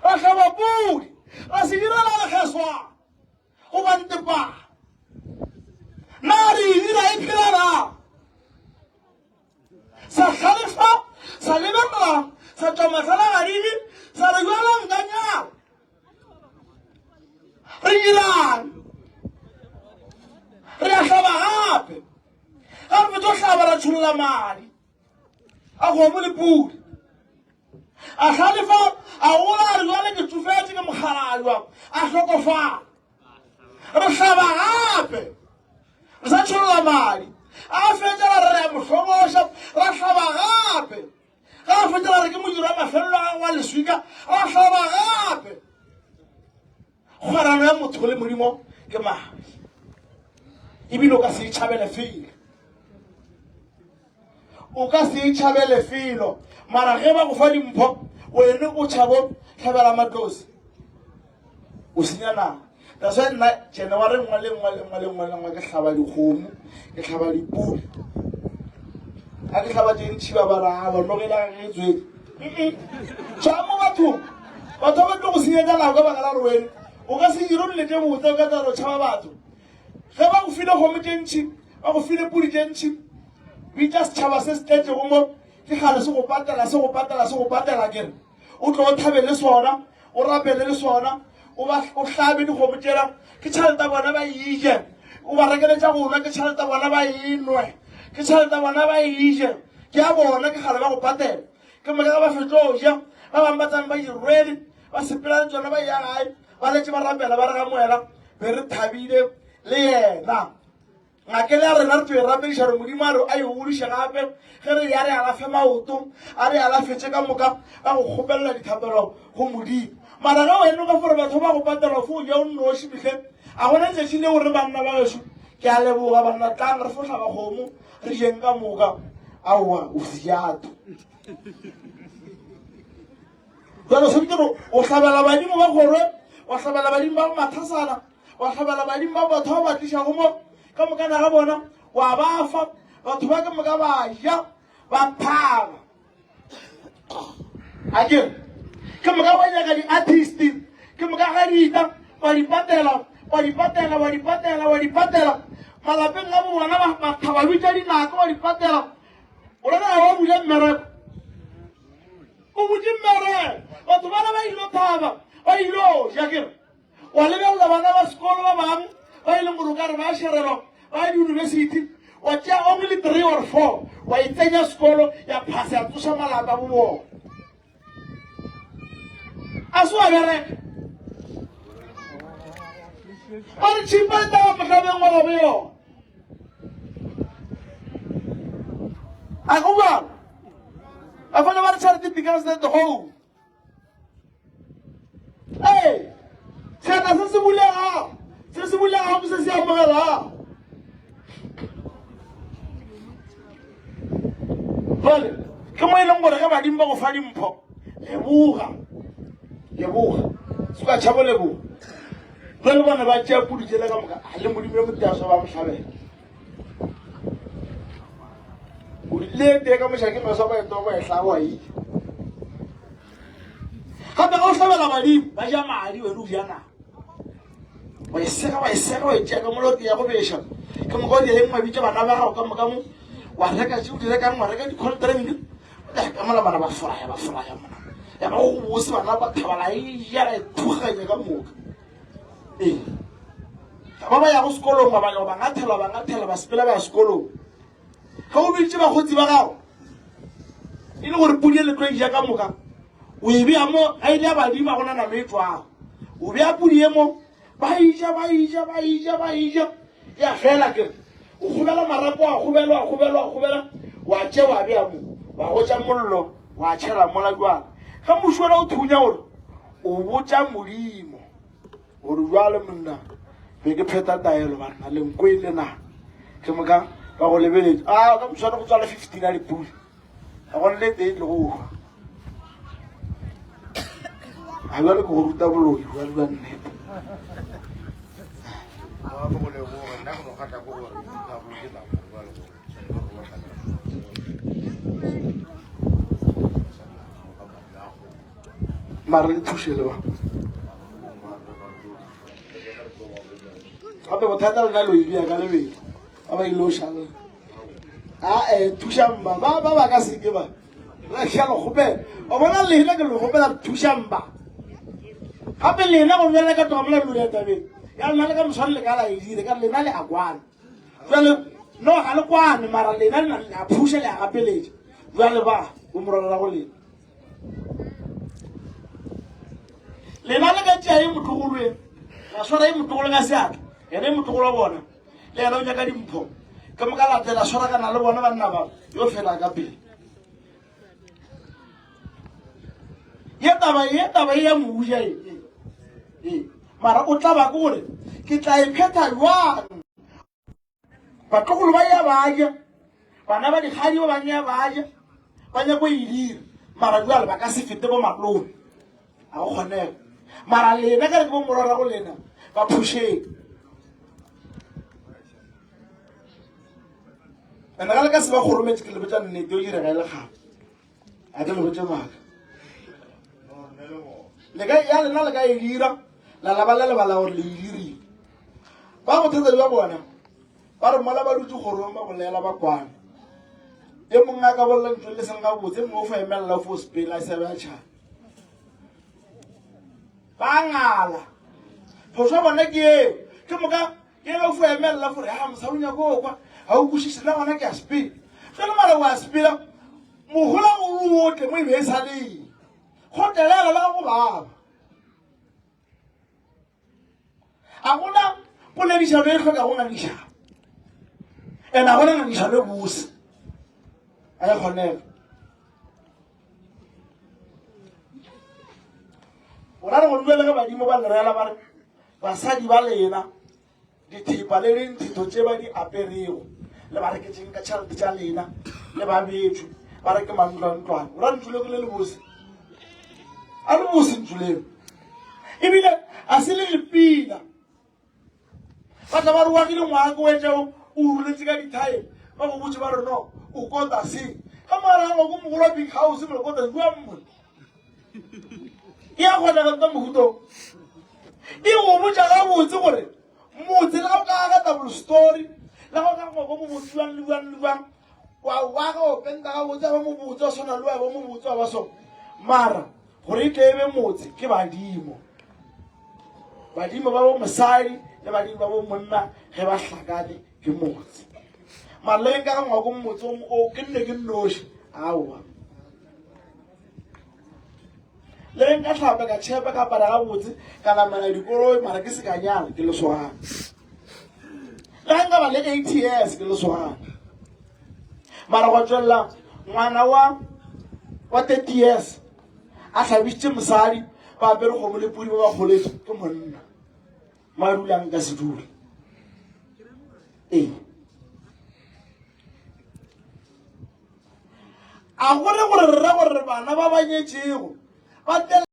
ra hlaba pudi, ra se direla lekgeswana goba ntepana. Na re e dira e phela na? Sa hlalefa, sa lebelela, sa tšwa mahlalagading, sa re bjalo nka nyala. Re dirang? Re a hlaba gape. Ga re fetso hlaba ra tšholola madi a kgomo le pudi. A hlalefa, a gola a re bjale ke tsofetše ke mokgalajwa, a hlokofala. Re hlaba gape. Re sa tšholola madi. A fetša ra re re a mo hloboša, ra hlaba gape. Ga a fetša ra re ke modiro wa mafelelo a gagwe wa leswika, ra hlaba gape. Kgwerano ya motho le Modimo ke madi. Ebile o ka se e tšhabele felo. O ka se e tšhabele felo. Mara ge ba go fa dimpho, wene o tšhabo hlabela matlosi. O senya nako. That's why nna January nngwe le nngwe le nngwe le nngwe le nngwe ke hlaba dikgomo, ke hlaba dipudi. Ga ke hlaba tše ntšhi ba ba ra ba nogela ge e tswele. Tšwa mo bathong. Batho ba tlo go senyetsa nako ka baka la gore wene o ka se dire dilo tše botse o ka tla re o tšhaba batho. Ge ba go file kgomo tše ntšhi, ba go file pudi tše ntšhi, bitša setšhaba se se tletšego mo, ke kgale se go patela, se go patela, se go patela ke re o tlo o thabe le sona, o rapele le sona, o ba o hlabe dikgomo tšela, ke tšhelete ya bona ba e je, o ba rekele tša go nwa, ke tšhelete ya bona ba e nwe, ke tšhelete ya bona ba e je, ke ya bona, ke kgale ba go patela. Ke moka ge ba fetšo ja, ba bangwe ba tsame ba di rwele, ba sepela le tšona ba ya gae, ba letše ba rapela ba re ga moela, be re thabile le yena. Ngakele ya rena re tlo e rapediša gore Modimo a re a e godiše gape ge re ya re alafe maoto, a re alafetše ka moka ka go kgopelela dithapelo go Modimo. Mara ge wena o ka fore batho ba go patela fo ja o nnoši mehleng, a gona letšatši leo re banna ba gešo, ke a leboga banna tlang re fo hlaba kgomo re jeng ka moka. Aowa o sejato. Jalo swanetše gore o hlabela badimo ba kgorwe, wa hlabela badimo ba mathasana, wa hlabela badimo ba batho ba ba tlišago mo ka mokana ga bona, wa ba fa batho ba ka moka ba ja ba thaba. A ke ke moka wa nyaka di-artist. Ke moka ga di tla, wa di patela, wa di patela, wa di patela, wa di patela. Malapeng a bo bona ba ba thaba bitša dinaka wa di patela. O rena ga wa bula mmereko. O butše mmereko. Batho bana ba ilo thaba, ba ilo ja ke re. Wa lebelela bana ba sekolo ba bangwe ba e leng gore o ka re ba šerelwa ba ya diyunibesithi, wa tšea only 3 or 4 wa e tsenya sekolo ya phasa ya tsoša malapa bo bona. A se wa bereka. Ba re tšhipa e taba mohlabeng wa babe yona. A go bjalo. Bafana ba re charity begins at home. Ee, seatla se se bulegago, se se bulegago ke se se amogelago. Jale ke mo e leng gore ge badimo ba go fa dimpho, leboga, leboga, se ka tšhabo leboga. Jale bona ba tšea pudi tšela ka moka, a le modimo yo motee a swa ba mo hlabela. Le tee ka mošakeng ba swa ba etwa ba e hlaba wa e ja. Gape ga o hlabela badimo ba ja madi wena o ja nama. Wa e sega wa e sega wa e tšea ka mola o ya go beša. Ke moka o di eng wa bitša bana ba gago ka moka mo wa reka tše o di rekang wa reka di-cold drink ka mola bana ba fraya ba fraya mona ya ba go bose bana ba thabala e ja e thuganya ka moka. Ee ba ba yago sekolong ba ba ba ngathela ba ngathela ba sepela ba ya sekolong. Ge o biditše bakgotsi ba gago e le gore pudi e le tlo e ja ka moka, o e bea mo ga e le ya badimo ga gona nama e tšwago. O bea pudi e mo, ba e ja ba e ja ba e ja ba e ja ya fela ke re o kgobela marapo a kgobela wa kgobela wa kgobela wa tše wa bea mo wa gotša mollo wa tšhela mola jwale ge moši wela o thunya gore o botša modimo Gore bjale monna be ke phetha taelo banna le nkwele na ke moka ba go lebeletše a ka moswane go tswala 15 a dipula ga gone le tee tle go hwa a bjale ke go ruta boloi bja bja nnete mara le thuše le ba gape bothata lena lo ebea ka lebelo ba ba ile o šala a e thušang ba ba ba ba ka seke ba ra lo kgopela o bona lena ke lo kgopela thušang ba gape lena go bjala ka tloga mola lo ya tabeng ya lena le ka moswane le ka la e dire ka lena le a kwana jale no ga le kwane mara lena le a phuša le a gapeletša jale ba bo morwalo go lena Lena le ka tšea ye motlogolo e, la swara ye motlogolo ka seatla, yena ye motlogolo wa bona, le yena o nyaka dimpho. Ke moka la tla la swarakana le bona banna ba, yo fela ka pele. Ye taba ye taba ye ya moja e. E. Mara o tla ba ke gore ke tla e phetha jwang? Batlogolo ba ya ba ja, bana ba dikgadi ba bang ya ba ja, ba nyako e dira, mara jwale ba ka se fete bo malome, ga go kgonege. Mara lena ka re ke bo morwarago lena, ba phušeng. Ene ga le ka se ba kgorometse ke le botša nnete, o direga e le kgale. A ke le botše maaka. Le ka ya lena le ka e dira, la la ba la lebala gore le e dirile. Ba bothata bja bona ba re mola ba dutse kgorong ba bolela ba kwana. E mongwe a ka bolela ntho le seng gabotse, mongwe o fo emelela o fo sepela a sa be a tšhaba. Ba ngala. Phošo ya bona ke eo. Ke moka Ke ge o fo emelela gore a mosadi o nyako o kwa ga o kwešiše nna gona ke a sepela. Jale mara o a sepela mohola o otle mo e be e sa leng. Kgotelela la go baba. A gona poledišano e hlokago ngangišano. And a gona ngangišano e bose. A e kgonege. O ra re go dula le ge badimo ba le reela ba re Basadi ba lena, dithepa le dinthetho tše ba di aperego, le ba reketšeng ka tšhelete tša lena, le ba betšwe, ba reke mantlwantlwane. O ra ntšu leo ke le lebose? A le bose ntšu leo. Ebile a se le lepina. Ba tla ba re o agile ngwako o etša o ruletse ka dithaele, ba go botše ba re no, o kota se. Ka mogare ga ngwako mogolo wa big house mo le kota jwang mone? E a kgonega ka mohuta o. E go botša gabotse gore motse le ga o ka aga double story, le ga o ka ngwako mo botse bjang le bjang le bjang, wa o aga o penta gabotse, wa ba mobotse wa swana le wa ba mobotse wa ba so. Mara gore e tle e be motse ke badimo. Badimo ba bo mosadi le badimo ba bo monna ge ba hlakane ke motse. Mara le ge nka ga ngwako motse o ke nne ke nnoši, aowa. Le ge nka hlapa ka tšhepa ka apara gabotse ka namela dikoloi mara ke se ka nyala ke lesogana. Le ge nka ba le 80 years ke lesogana. Mara gwa tšwelela ngwana wa wa 30 years a hlabišitše mosadi ba apere kgomo le pudi ba ba kgoletše ke monna. Ma dulang ka se dule. Ee. A gore gore re ra gore bana ba ba nyetšego ba tlela.